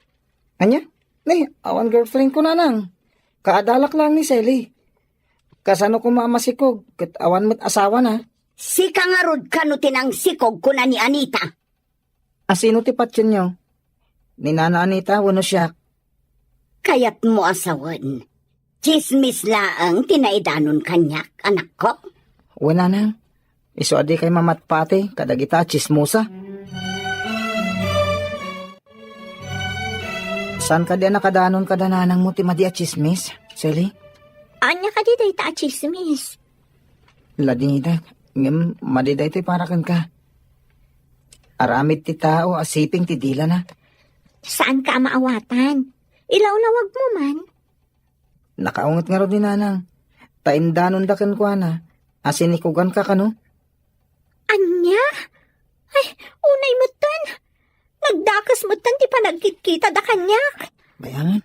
Ania? Ni, awan girlfriend ko, nanang. Kaadalak lang ni Sally. Kasano koma a masikog ket awan met asawana? Sika ngarud kano ti nangsikog, kuna ni Anita. A sino ti patienyo? Ni Nana Anita wenno siak? Kayatmo a sawen, tsismis laeng ti naidanon kaniak, anakko? Wen, nanang. Isu a dikay mamatpati kadagita a tsismosa. Saan kadi a nakadanon kada nanangmo ti madi a tsismis, Sally? Ania kadi dayta a tsismis? Ladingida, ngem madi daytoy para kenka. Aramid ti tao a siping ti dilana. Saanka a maawatan. Ilawlawagmo man. Nakaunget ngarud ni Nanang. Ta indanonda kenkuana a sinikoganka kano? Ania? Ay, unay metten. Nagdakes metten ti panagkitkitada kaniak. Bayangan.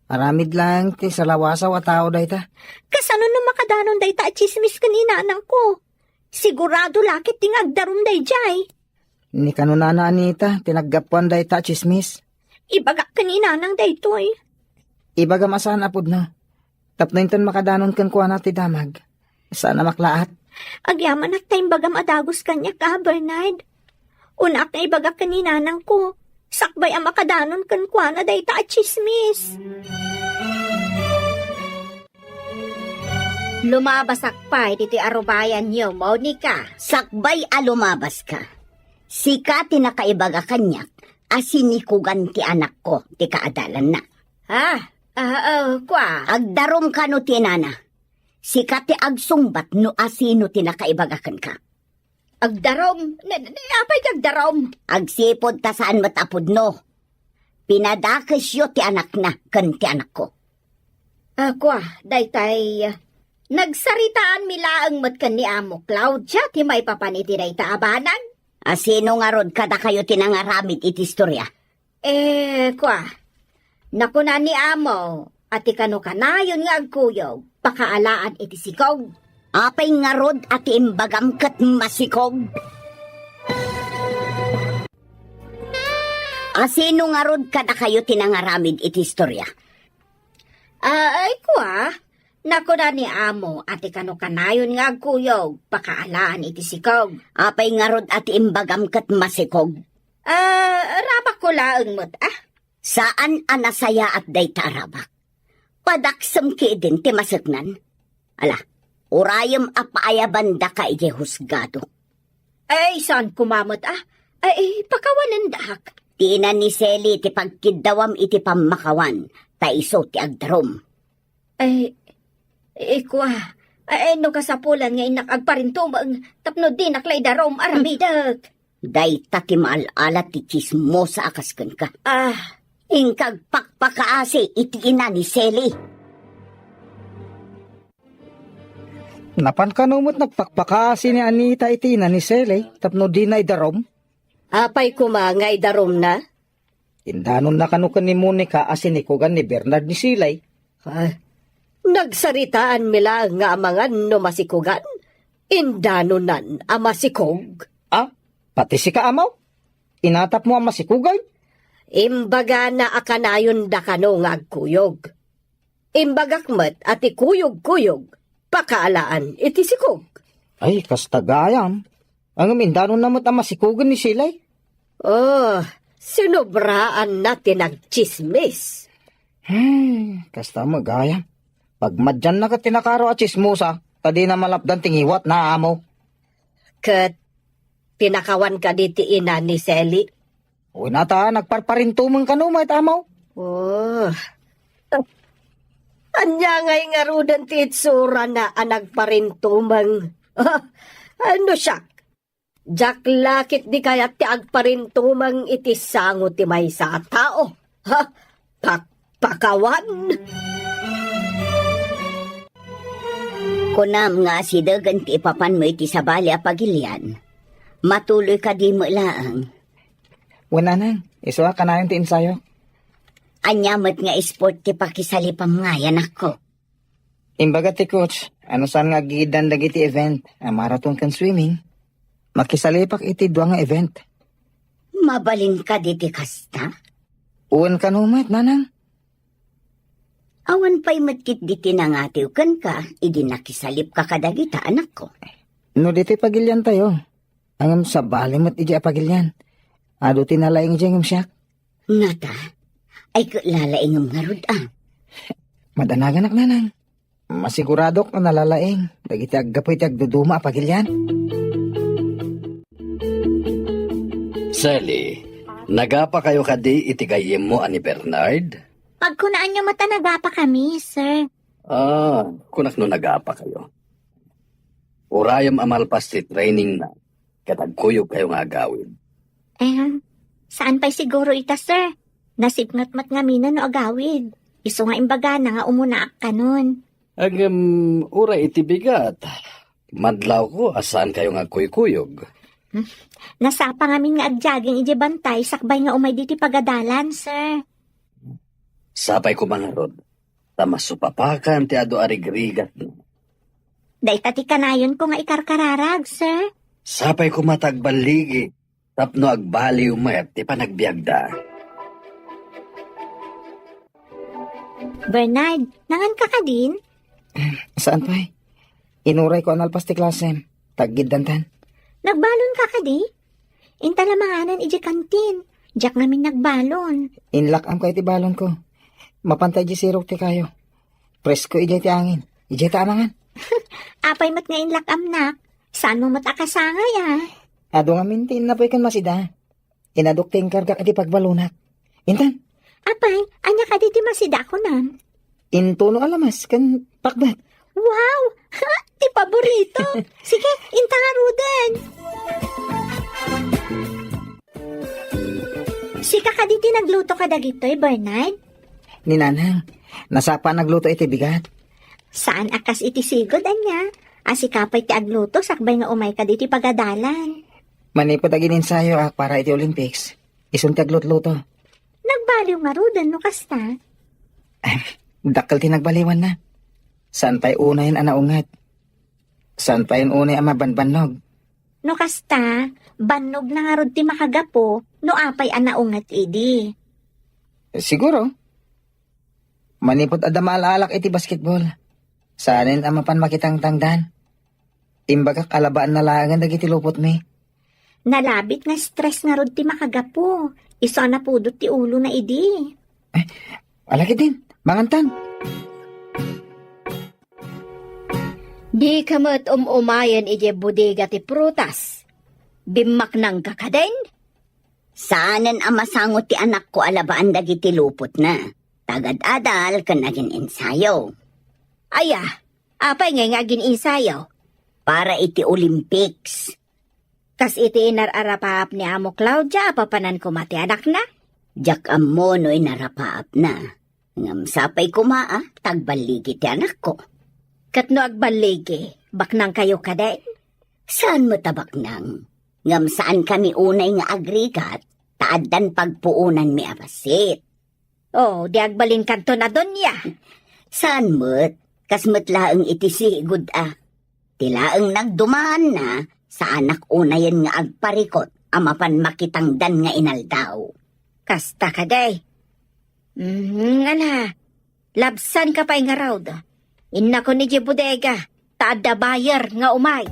Aramid laeng ti salawasaw a tao dayta. Kasano no makadanon dayta a tsismis ken ni nanangko? Sigurado la ket ti nga agdarum daydiay. Ni kano Nana Anita ti naggapuan dayta a tsismis? Ibagak ken ni nanang daytoy. Ibagam a saan a pudno. Tapno inton makadanon kenkuana ti damag, saan a maklaat. Agyamanak ta imbagam a dagus kaniak a, Bernard. Unaak nga ibagak ken ni nanangko. Sakbay a makadanon kenkuana dayta a tsismis. Lumabasak pay ditoy arubayanyo, Monica. Sakbay a lumabaska, sika ti nakaibaga kaniak a sinikugan ti anakko ti kaadalanna. Ah, ah, ah, kua. Agdarum kano ti inana. Sika ti agsungbat no asino ti nakaibaga kenka. Agdarum? Ni, ni, apay ti agdarum? Agsipud ta saan met a pudno. Pinadakesyo ti anakna ken ti anakko. Ah, kua, daytay, ah, nagsaritaanmi laeng met ken ni Amo Claudia ti maipapan iti dayta a banag. Asino ngarud kadakayo ti nangaramid iti istorya? Eh, kua, nakuna ni Amo a ti kano-kanayon nga agkuyog, pakaalaan iti sikog. Apay ngarud a ti imbagam ket masikog? Asino ngarud kadakayo ti nangaramid iti istorya? Ah, ay, kua, nakuna ni Amo a ti kano-kanayon nga agkuyog, pakaalaan iti sikog. Apay ngarud a ti imbagam ket masikog? Ah, rabakko laeng met, ah. Saan a nasayaat dayta a rabak. Padaksem ketdin ti maseknan. Ala, urayem a paayabandaka idiay husgado. Ay, saan koma met, ah? Ay, pakawanendak. Ti ina ni Sally ti pagkiddawam iti pammakawan, ta isu ti agdarum. Ay, ikua, ay, no kasapulan nga innak agparintumeng tapno dinak la idarum, aramidek. Dayta ti maal-ala ti tsismosa a kas kenka. Ah. Inka agpakpakaasi iti ina ni Sally. Napan kano met nagpakpakaasi ni Anita iti ina ni Sally tapno dina idarum? Apay koma nga idarumna? Indanonna kano ken ni Monica a sinikugan ni Bernard ni Sally. Ah, nagsaritaanmi laeng nga amangan no masikugan. Indanonan a masikog. Ah, pati sika, Amaw? Inatapmo a masikugan? Imbagana a kanayonda kano nga agkuyog. Imbagak met a ti kuyog-kuyog, pakaalaan iti sikog. Ay, kasta gayam. Ngem indanonna met a masikugan ni Sally. Oh, sinobraanna ti nagtsismis. Ay, kasta met gayam. Pagmadianna ket ti nakaro a tsismosa, ta dina malapdan ti ngiwatna, Amo. Ket pinakawan kadi ti ina ni Sally? Wen a ta, nagparparintumeng kano met, Amaw. Oh. Ania ngay ngaruden ti itsurana a nagparintumeng? Ah, ano siak? Diak la ketdi kayat ti agparintumeng iti sango ti maysa a tao. Ha? Pakpakawan? Kunam nga asidegen ti ipapanmo iti sabali a pagilian. Matuloy kadi met laeng? Wen, nanang, isu a kanayon ti ensayo. Ania met nga esport ti pakisalipam ngay, anakko? Imbaga ti coach, no saan nga aggiddan dagiti event a marathon ken swimming, makisalipak iti dua nga event. Mabalin kadi ti kasta? Wen kano met, nanang. Awan pay met ketdi ti nangatiw kenka idi nakisalipka kadagita, anakko. No ditoy pagiliantayo, ngem sabali met idiay a pagilian. Adu ti nalaing idiay ngem siak. Ngata, ay ket lalaingem ngarud a? Madanaganak, nanang. Masiguradok a nalalaing dagiti aggapu iti agduduma a pagilian. Sally, nagapakayo kadi iti gayyemmo a ni Bernard? Pagkunaanyo met a nagapakami, sir. Ah, kunak no nagapakayo. Urayem a malpas ti trainingna, ket agkuyogkayo nga agawid. Eh, saan pay siguro ita, sir? Nasipnget met ngamin no agawid. Isu nga imbagana nga umunaak kanon. Ngem, uray iti bigat, madlawko a saankayo nga agkuykuyog. Hmm. Nasapa ngamin nga agjogging idiay bantay sakbay nga umay ditoy pagadalan, sir. Sapay koma ngarud, ta masupapakan ti adu a rigrigatna. Dayta ti kanayonko nga ikarkararag, sir. Sapay koma ta agballigi tapno agbaliw met ti panagbiagda. Bernard, nangan ka kadin? Saan pay? Inurayko a nalpas ti klasem. Taggiddantan. Nagbalon ka kadi? Inta la manganan idiay kantin. Diak ngamin nagbalon. Inlak-amko iti balonko. Mapanta idiay sirok ti kayo. Presko idiay ti angin. Idiay ta amangan. Apay met nga inlak-amnak? Saanmo met a kasangay, a? Adu ngamin ti innapoy ken Masida. Inadok ti inkargak iti pagbalonak. Intan. Apay, ania kadi ti Masida a kunam? Intuno a lamas ken pakbat. Wow! Ti paborito! Sige, inta ngaruden! Sika kadi ti nagluto kadagitoy, Bernard? Ni Nanang, nasapa nagluto iti bigat. Saan a kas iti sigud, ania? A sika pay ti agluto sakbay nga umayka ditoy pagadalan. Manipud agininsayoak para iti Olympics, isun ti aglutluto. Nagbaliw ngaruden no kasta. Dakkel ti nagbaliwanna. Saan pay unayen a naunget. Saan pay unay a mabanbannog. No kasta, bannogna ngarud ti makagapu no apay a naunget idi. Siguro. Manipud adda maalaalak iti basketball, saanen a mapan makitangtangdan. Imbagak a labaanna laengen dagiti lupotmi. Nalabit nga stress ngarud ti makagapu. Isu a napudot ti ulona idi. Ala ketdin, mangantan. Dika met um-umayen idiay bodega ti prutas. Bimmaknangka kadin? Saanen a masango ti anakko a labaan dagiti lupotna. Tagad-adal ken agin-insayo. Aya, apay ngay nga agin-insayo? Para iti Olympics. Kas iti inar-arapaap ni Amo Claudia a papanan koma ti anakna? Diak ammo no inarapaapna. Ngem sapay koma a tagballigi ti anakko. Ket no agballigi, baknangkayo kadin? Saan met a baknang? Ngem saankami unay nga agrigat, ta addan pagpuonanmi a bassit. Oh, di agbalinkanton a donia. Saan met, kas met laeng iti sigud a. Ti laeng nagdumaanna, saanak unayen nga agparikot a mapan makitangdan nga inaldaw. Kasta kadi. Mm, ala, labsanka pay ngarud. Innakon idiay bodega, ta adda buyer nga umay.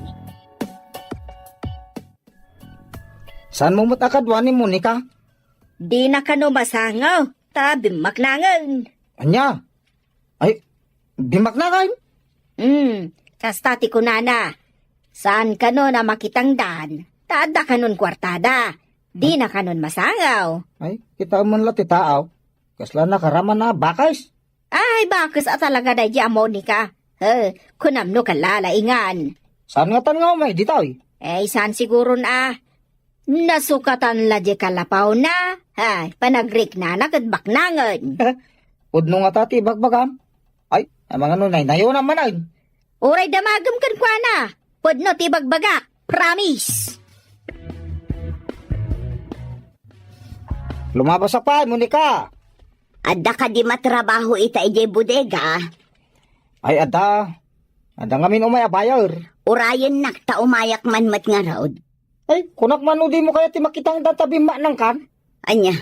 Saanmo met a kadua ni Monica? Dina kano masango, ta bimmaknangen. Ania? Ay, bimmaknangen? Hmm, kasta ti kunana. Saan kano na makitangdan, ta adda kanon kuartada. Dina kanon masango. Ay, kitaem man la ti taaw. Kasla nakaraman a bakes. Ay, bakes a talaga daydi a Monica. Eh, kunam no kalalaingan. Saan ngatan nga umay ditoy? Eh, saan siguron a. Nasukatan la di kalapawna. Ay, panagriknana ket baknangen. Pudno ngata ti ibagbagam. Ay, amangano naynayonam manen. Uray damagem kenkuana. Pudno ti ibagbagak. Promise. Lumabasak pay, Monica. Adda kadi matrabaho ita idiay bodega? Ay, adda. Adda ngamin umay a buyer. Urayennak ta umayak man met ngarud. Ay, kunak man no dimo kayat ti makitangdan ta bimmaknangkan? Ania?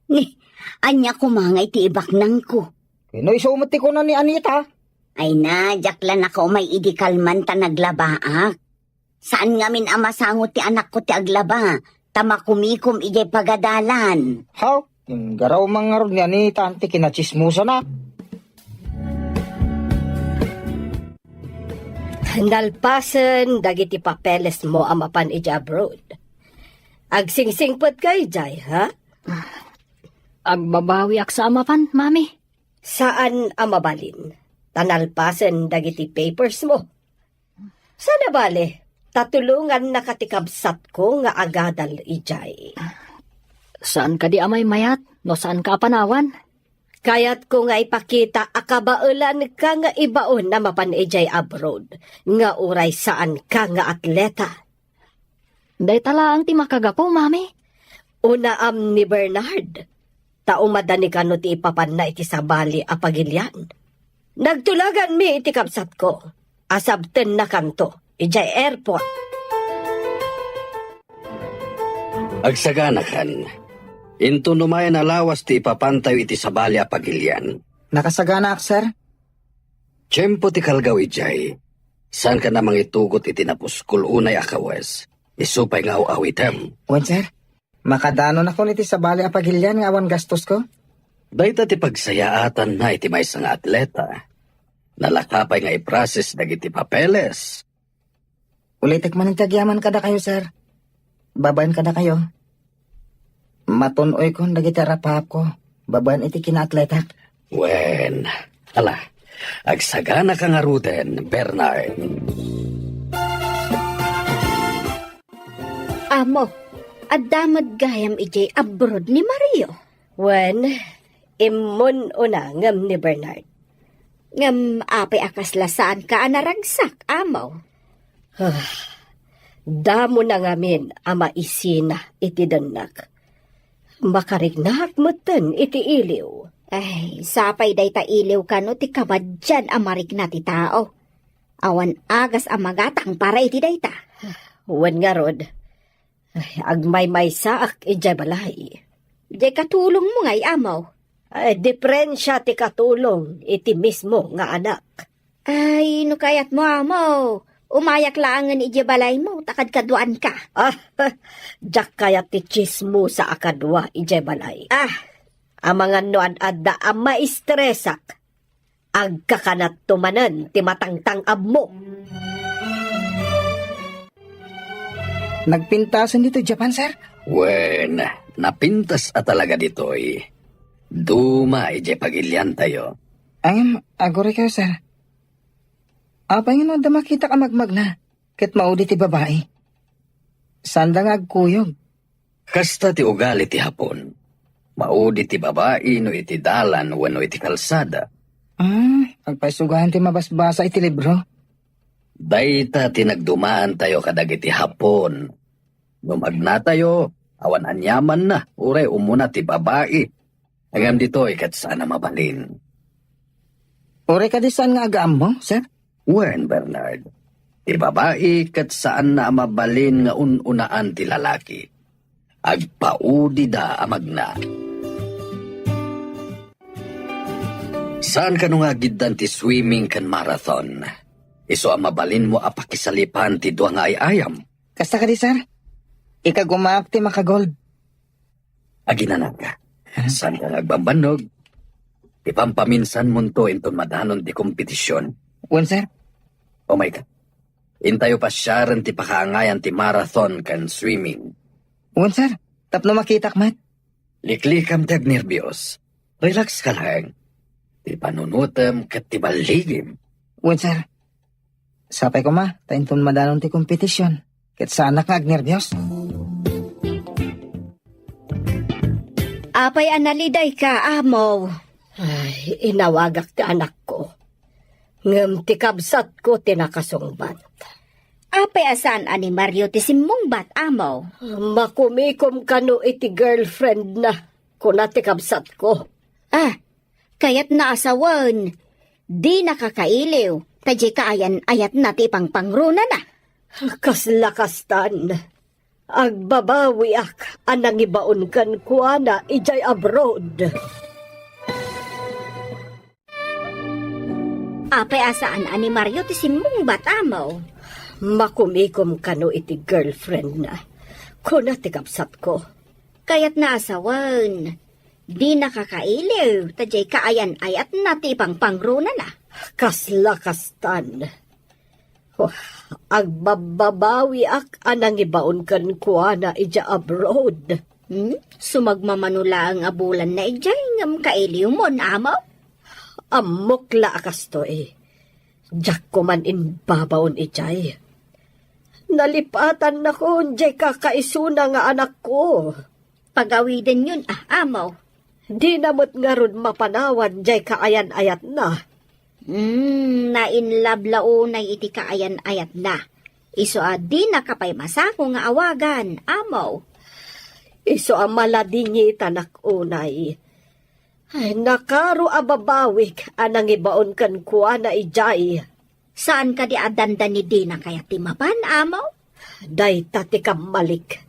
Ni, ania koma nga iti ibaknangko? Ken no isu met ti kuna ni Anita? Ay na, diak la nakaumay idi kalman ta naglabaak. Saan ngamin a masango ti anakko ti aglaba, ta makumikom idiay pagadalan. Haw, inggaraw man ngarud ni Anita ti kinatsismosana. Nalpasen dagiti papelesmo a mapan idiay abroad. Agsingsingpetka idiay, ha? Agbabawiak sa a mapan, Mami. Saan a mabalin, ta nalpasen dagiti papersmo. Saan a bale, ta tulongannaka ti kabsatko nga agadal idiay. Saan kadi a maymayat no saanka a panawan? Kayatko nga ipakita a kabaelanka nga ibaon a mapan idiay abroad, nga uray saanka nga atleta. Dayta laeng ti makagapu, Mami. Unaam ni Bernard, ta umadani kano ti ipapanna iti sabali a pagilian. Nagtulaganmi iti kabsatko a sabtennakanto idiay airport. Agsaganakan. Inton umayen a lawas ti ipapantayo iti sabali a pagilian. Nakasaganaak, sir. Tiempo ti kalgaw idiay. Saanka a mangitugot iti napuskol unay a kawes. Isu pay nga aw-awitem. Wen, sir. Makadanonakon iti sabali a pagilian nga awan gastosko? Dayta ti pagsayaatanna iti maysa nga atleta. Nalaka pay nga i-process dagiti papeles. Ulitek manen ti agyaman kadakayo, sir. Babaen kadakayo. Matun-oykon dagiti arapahapko babaen iti kinaatletak. Wen, ala, agsaganaka ngaruden, Bernard. Amo, adda met gayam idiay abroad ni Mario. Wen, immun-una ngem ni Bernard. Ngem apay a kasla saanka a naragsak, Amo? Ah, damo na ngamin a maisina iti dennak. Makarignak metten iti iliw. Ay, sapay dayta iliw kano ti kamaddian a marikna ti tao. Awan agas a magatang para iti dayta. Wen ngarud, ay, agmaymaysaak idiay balay. Diay katulongmo ngay, Amo? Ay, diferensia ti katulong iti mismo nga anak. Ay, no kayatmo, Amo, umayak laengen idiay balaymo, ta kadkaduaanka. Ah, diak kayat ti tsismosa a kadua idiay balay. Ah. Amangan no ad-adda a maistresak, agkakanatto manen ti matangtang-abmo. Nagpintasen ditoy Japan, sir? Wen, napintas a talaga ditoy. Duma idiay pagiliantayo. Ngem, aguray kayo, sir. Apay nga no adda makitak a magmagna, ket maudi ti babai? Saanda nga agkuyog. Kasta ti ugali ti Hapon. Maudi ti babai no iti dalan wenno iti kalsada. Ah, agpaisugayan ti mabasbasa iti libro. Dayta ti nagdumaantayo kadagiti Hapon. No magnatayo, awan aniamanna, uray umuna ti babai. Ngem ditoy ket saan a mabalin. Uray kadi saan nga agaammo, sir? Wen, Bernard, ti babai ket saanna a mabalin nga un-unaan ti lalaki. Agpaudida a magna. Saan kano nga agiddan ti swimming ken marathon? Isu a mabalinmo a pakisalipan ti dua nga ay-ayam. Kasta kadi, sir? Ikagumaak ti makagold. Aginanaga. Saan ka nga agbambannog? Ipampaminsanmonto inton madanon ti kompetision. Wen, sir. Umayka. Intayo pasiaren ti pakaangayan ti marathon ken swimming. Wen, sir. Tapno makitak met. Liklikam ti agnerbios. Relax ka laeng. Ti panunotem ket ti balligim. Wen, sir. Sapay koma, ta inton madanon ti kompetision, ket saanak nga agnerbios. Apay a nalidayka, Amo? Ay, inawagak ti anakko. Ngem ti kabsatko ti nakasungbat. Apay a saan a ni Mario ti simmungbat, Amo? Makumikom kano iti girlfriendna, kuna ti kabsatko. Ah, kayatna a sawen, dina kakailiw, ta diay kaayan-ayatna ti ipangpangronana. Kasla kastan, agbabawiak a nangibaon kenkuana idiay abroad. Apay a saan a ni Mario ti simmungbat, Amo? Makumikom kano iti girlfriendna, kuna ti kabsatko. Kayatna a sawen, dina kakailiw, ta diay kaayan-ayatna ti ipangpangronana. Kasla kastan. Wah, agbabbabawiak a nangibaon kenkuana idiay abroad. Hmm? Sumagmamano laeng a bulanna idiay ngem kailiwmon, Amo? Ammok la a kastoy. Diak koman imbabaon idiay. Nalipatannakon diay kakaisuna nga anakko. Pagawidenyon, ah, Amo. Dina met ngarud mapanawan diay kaayan-ayatna. Hmm, nainlove la unay iti kaayan-ayatna. Isu a dinaka pay masako nga awagan, Amo. Isu a maladingitanak unay. Ay, nakaro a babawik a nangibaon kenkuana idiay. Saan kadi a dandani dina kayat ti mapan, Amo? Dayta ti kammalik.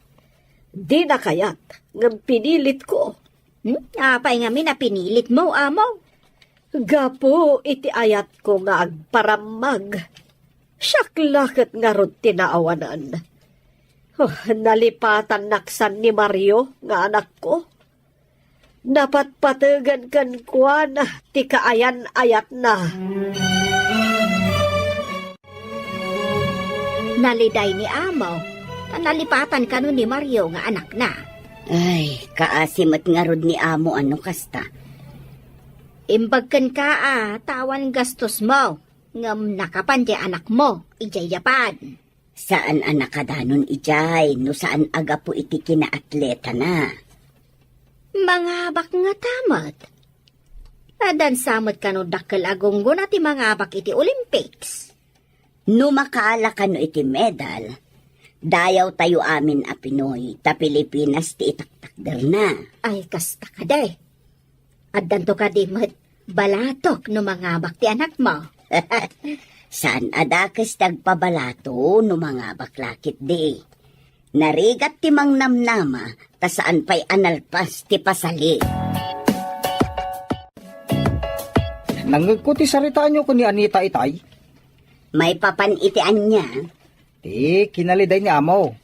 Dina kayat, ngem pinilitko. Hmm? Apay ngamin a pinilitmo, Amo? Gapu iti ayatko nga agparammag. Siak la ket ngarud ti naawanan. Oh, nalipatannak san ni Mario nga anakko. Napatpategan kenkuana ti kaayan-ayatna. Naliday ni Amo, ta nalipatan kano ni Mario nga anakna. Ay, kaasi met ngarud ni Amo a no kasta. Imbag kenka a, ta awan gastosmo, ngem nakapan ti anakmo idiay Japan. Saan a nakadanon idiay no saan a gapu iti kinaatletana. Mangabak ngata met. Nadansa met kano dakkel a gunggona ti mangabak iti Olympics. No makaala kano iti medal, dayawtayo amin a Pinoy ta Pilipinas ti itaktakderna. Ay, kasta kadi. Addanto kadi met balatok no mangabak ti anakmo. Saan a dakes ti agpabalato no mangabak la ketdi. Narigat ti mangnamnama ta saan pay a nalpas ti pasali. Nangngegko ti saritaanyo ken ni Anita itay. Maipapan iti ania? Ti kinaliday ni Amo.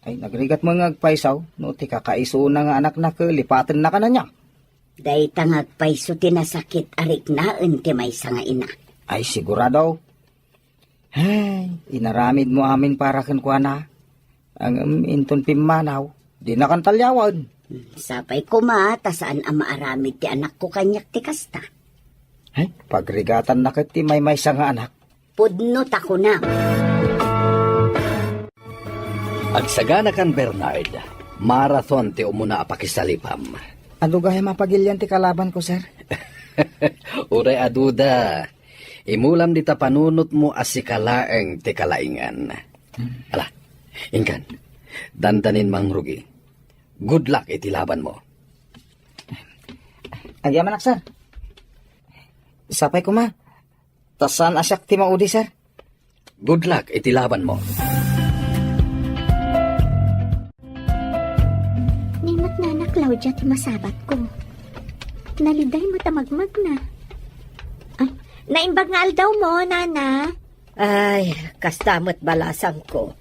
Ay, nagrigat met nga agpayso no ti kakaisuna nga anakna ket lipatenna kanania. Dayta nga agpayso ti nasakit a riknaen ti maysa nga ina. Ay, sigurado. Ay, inaramidmo amin para kenkuana. Ngem inton pimmanaw, dinakan talliawen. Sapay koma ta saan a maaramid ti anakko kaniak ti kasta. Ay, pagrigatanna ket ti maymaysa nga anak. Pudno ta kunam. Agsaganakan, Bernard. Marathon ti umuna a pakisalipam. Adu gayam a pagilian ti kalabanko, sir? Uray aduda. Imulam dita panunotmo a sika laeng ti kalaingan. Ala, inkan. Dandanin mangrugi. Good luck iti labanmo. Agyamanak, sir. Sapay koma. Ta saan a siak ti maudi, sir. Good luck iti labanmo. Ni met Nana Claudia ti masabatko. Naliday met a magmagna. Ay, naimbag nga aldawmo, Nana. Ay, kasta met balasangko.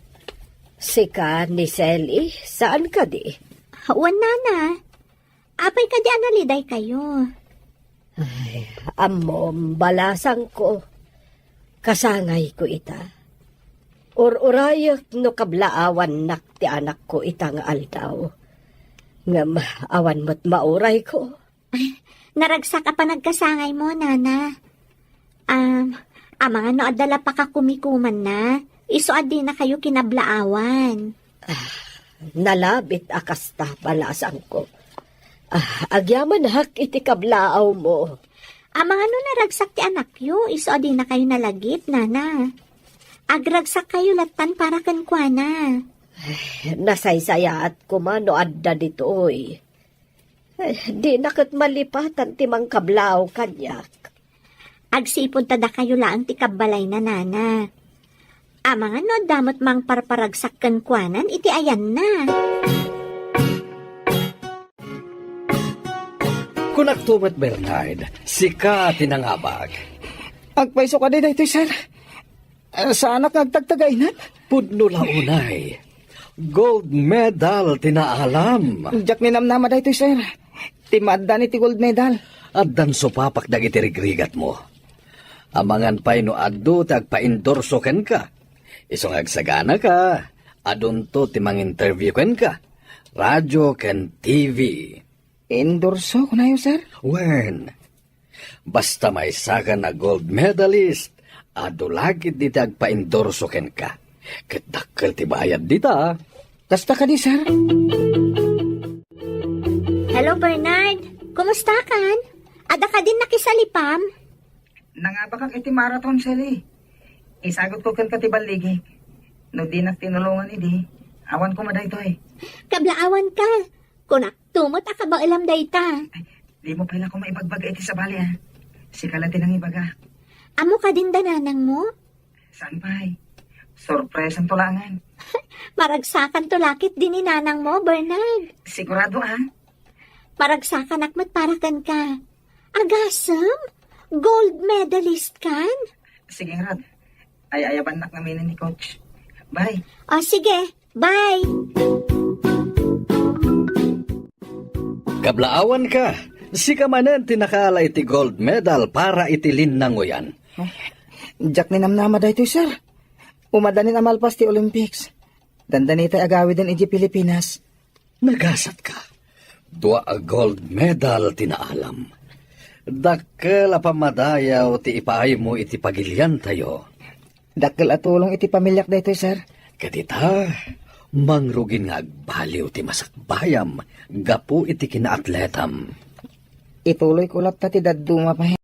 Sika ni Selly, saan kadi? Wen, Nana. Apay kadi a nalidaykayo? Ay, ammom, balasangko. Kasangayko ita. Ur-urayek no kablaawannak ti anakko ita nga aldaw. Ngem awan met maurayko. Naragsak a panagkasangaymo, Nana. Am, amangan no adda la pakakumikumanna, isu a dinakayo kinablaawan. Ah, nalabit a kasta, balasangko. Ah, agyamanak iti kablaawmo. Amangan no naragsak ti anakyo, isu a dinakayo nalagip, Nana. Agragsak kayo lattan para kenkuana. Ay, nasaysayaat koma no adda ditoy. Ay, dina ket malipatan ti mangkablaaw kaniak. Agsipud ta dakayo laeng ti kabbalayna, Nana. Amangan no adda met mangparparagsak kenkuanan iti ayanna. Kunakto met, Bernard, sika ti nangabak. Agpayso kadi daytoy, sir? Eh, saanak nga agtagtagaynan? Pudno la unay. Gold medal ti naalam. Diak ninamnama daytoy, sir. Ti maaddan iti gold medal. Addan supapak dagiti rigrigatmo. Amangan pay no adu ti agpaindorso kenka. Isu nga agsaganaka, adunto ti manginterview kenka. Radio ken T V. Endorso, kunayo, sir? Wen, basta maysakan a gold medalist, adu la ketdi ti agpaendorso kenka. Ket dakkel ti bayad dita. Kasta kadi, sir? Hello, Bernard. Kumustakan? Adda kadin nakisalipam? Nangabakak iti marathon, Shelly. Isagutko kenka ti balligik. No dinak tinulongan idi, awan koma daytoy. Kablaawanka. Kunakto met a kabaelam dayta. Ay, dimo pay la koma ibagbaga iti sabali, a. Sika la ti nangibaga. Ammo kadin da nanangmo? Saan pay? Sorpresanto laengen. Maragsakanto la ketdi ni nanangmo, Bernard. Sigurado, a? Maragsakanak met para kenka. Agasem? Gold medalist kan? Sige ngarud. Ay-ayabannak ngamin ni coach. Bye. O, sige. Bye! Kablaawanka, sika manen ti nakaala iti gold medal para iti linnangoyan. Diak ninamnama daytoy, sir. Umadanin a malpas ti Olympics. Dandanitay agawiden iti Pilipinas. Nagasatka. Dua a gold medal ti naalam. Dakkel a pammadayaw ti ipaaymo iti pagiliantayo. Dakkel a tulong iti pamiliak daytoy, sir. Ket ita, mangrugin nga agbaliw ti masakbayam gapu iti kinaatletam. Ituloyko latta ti dadduma pay.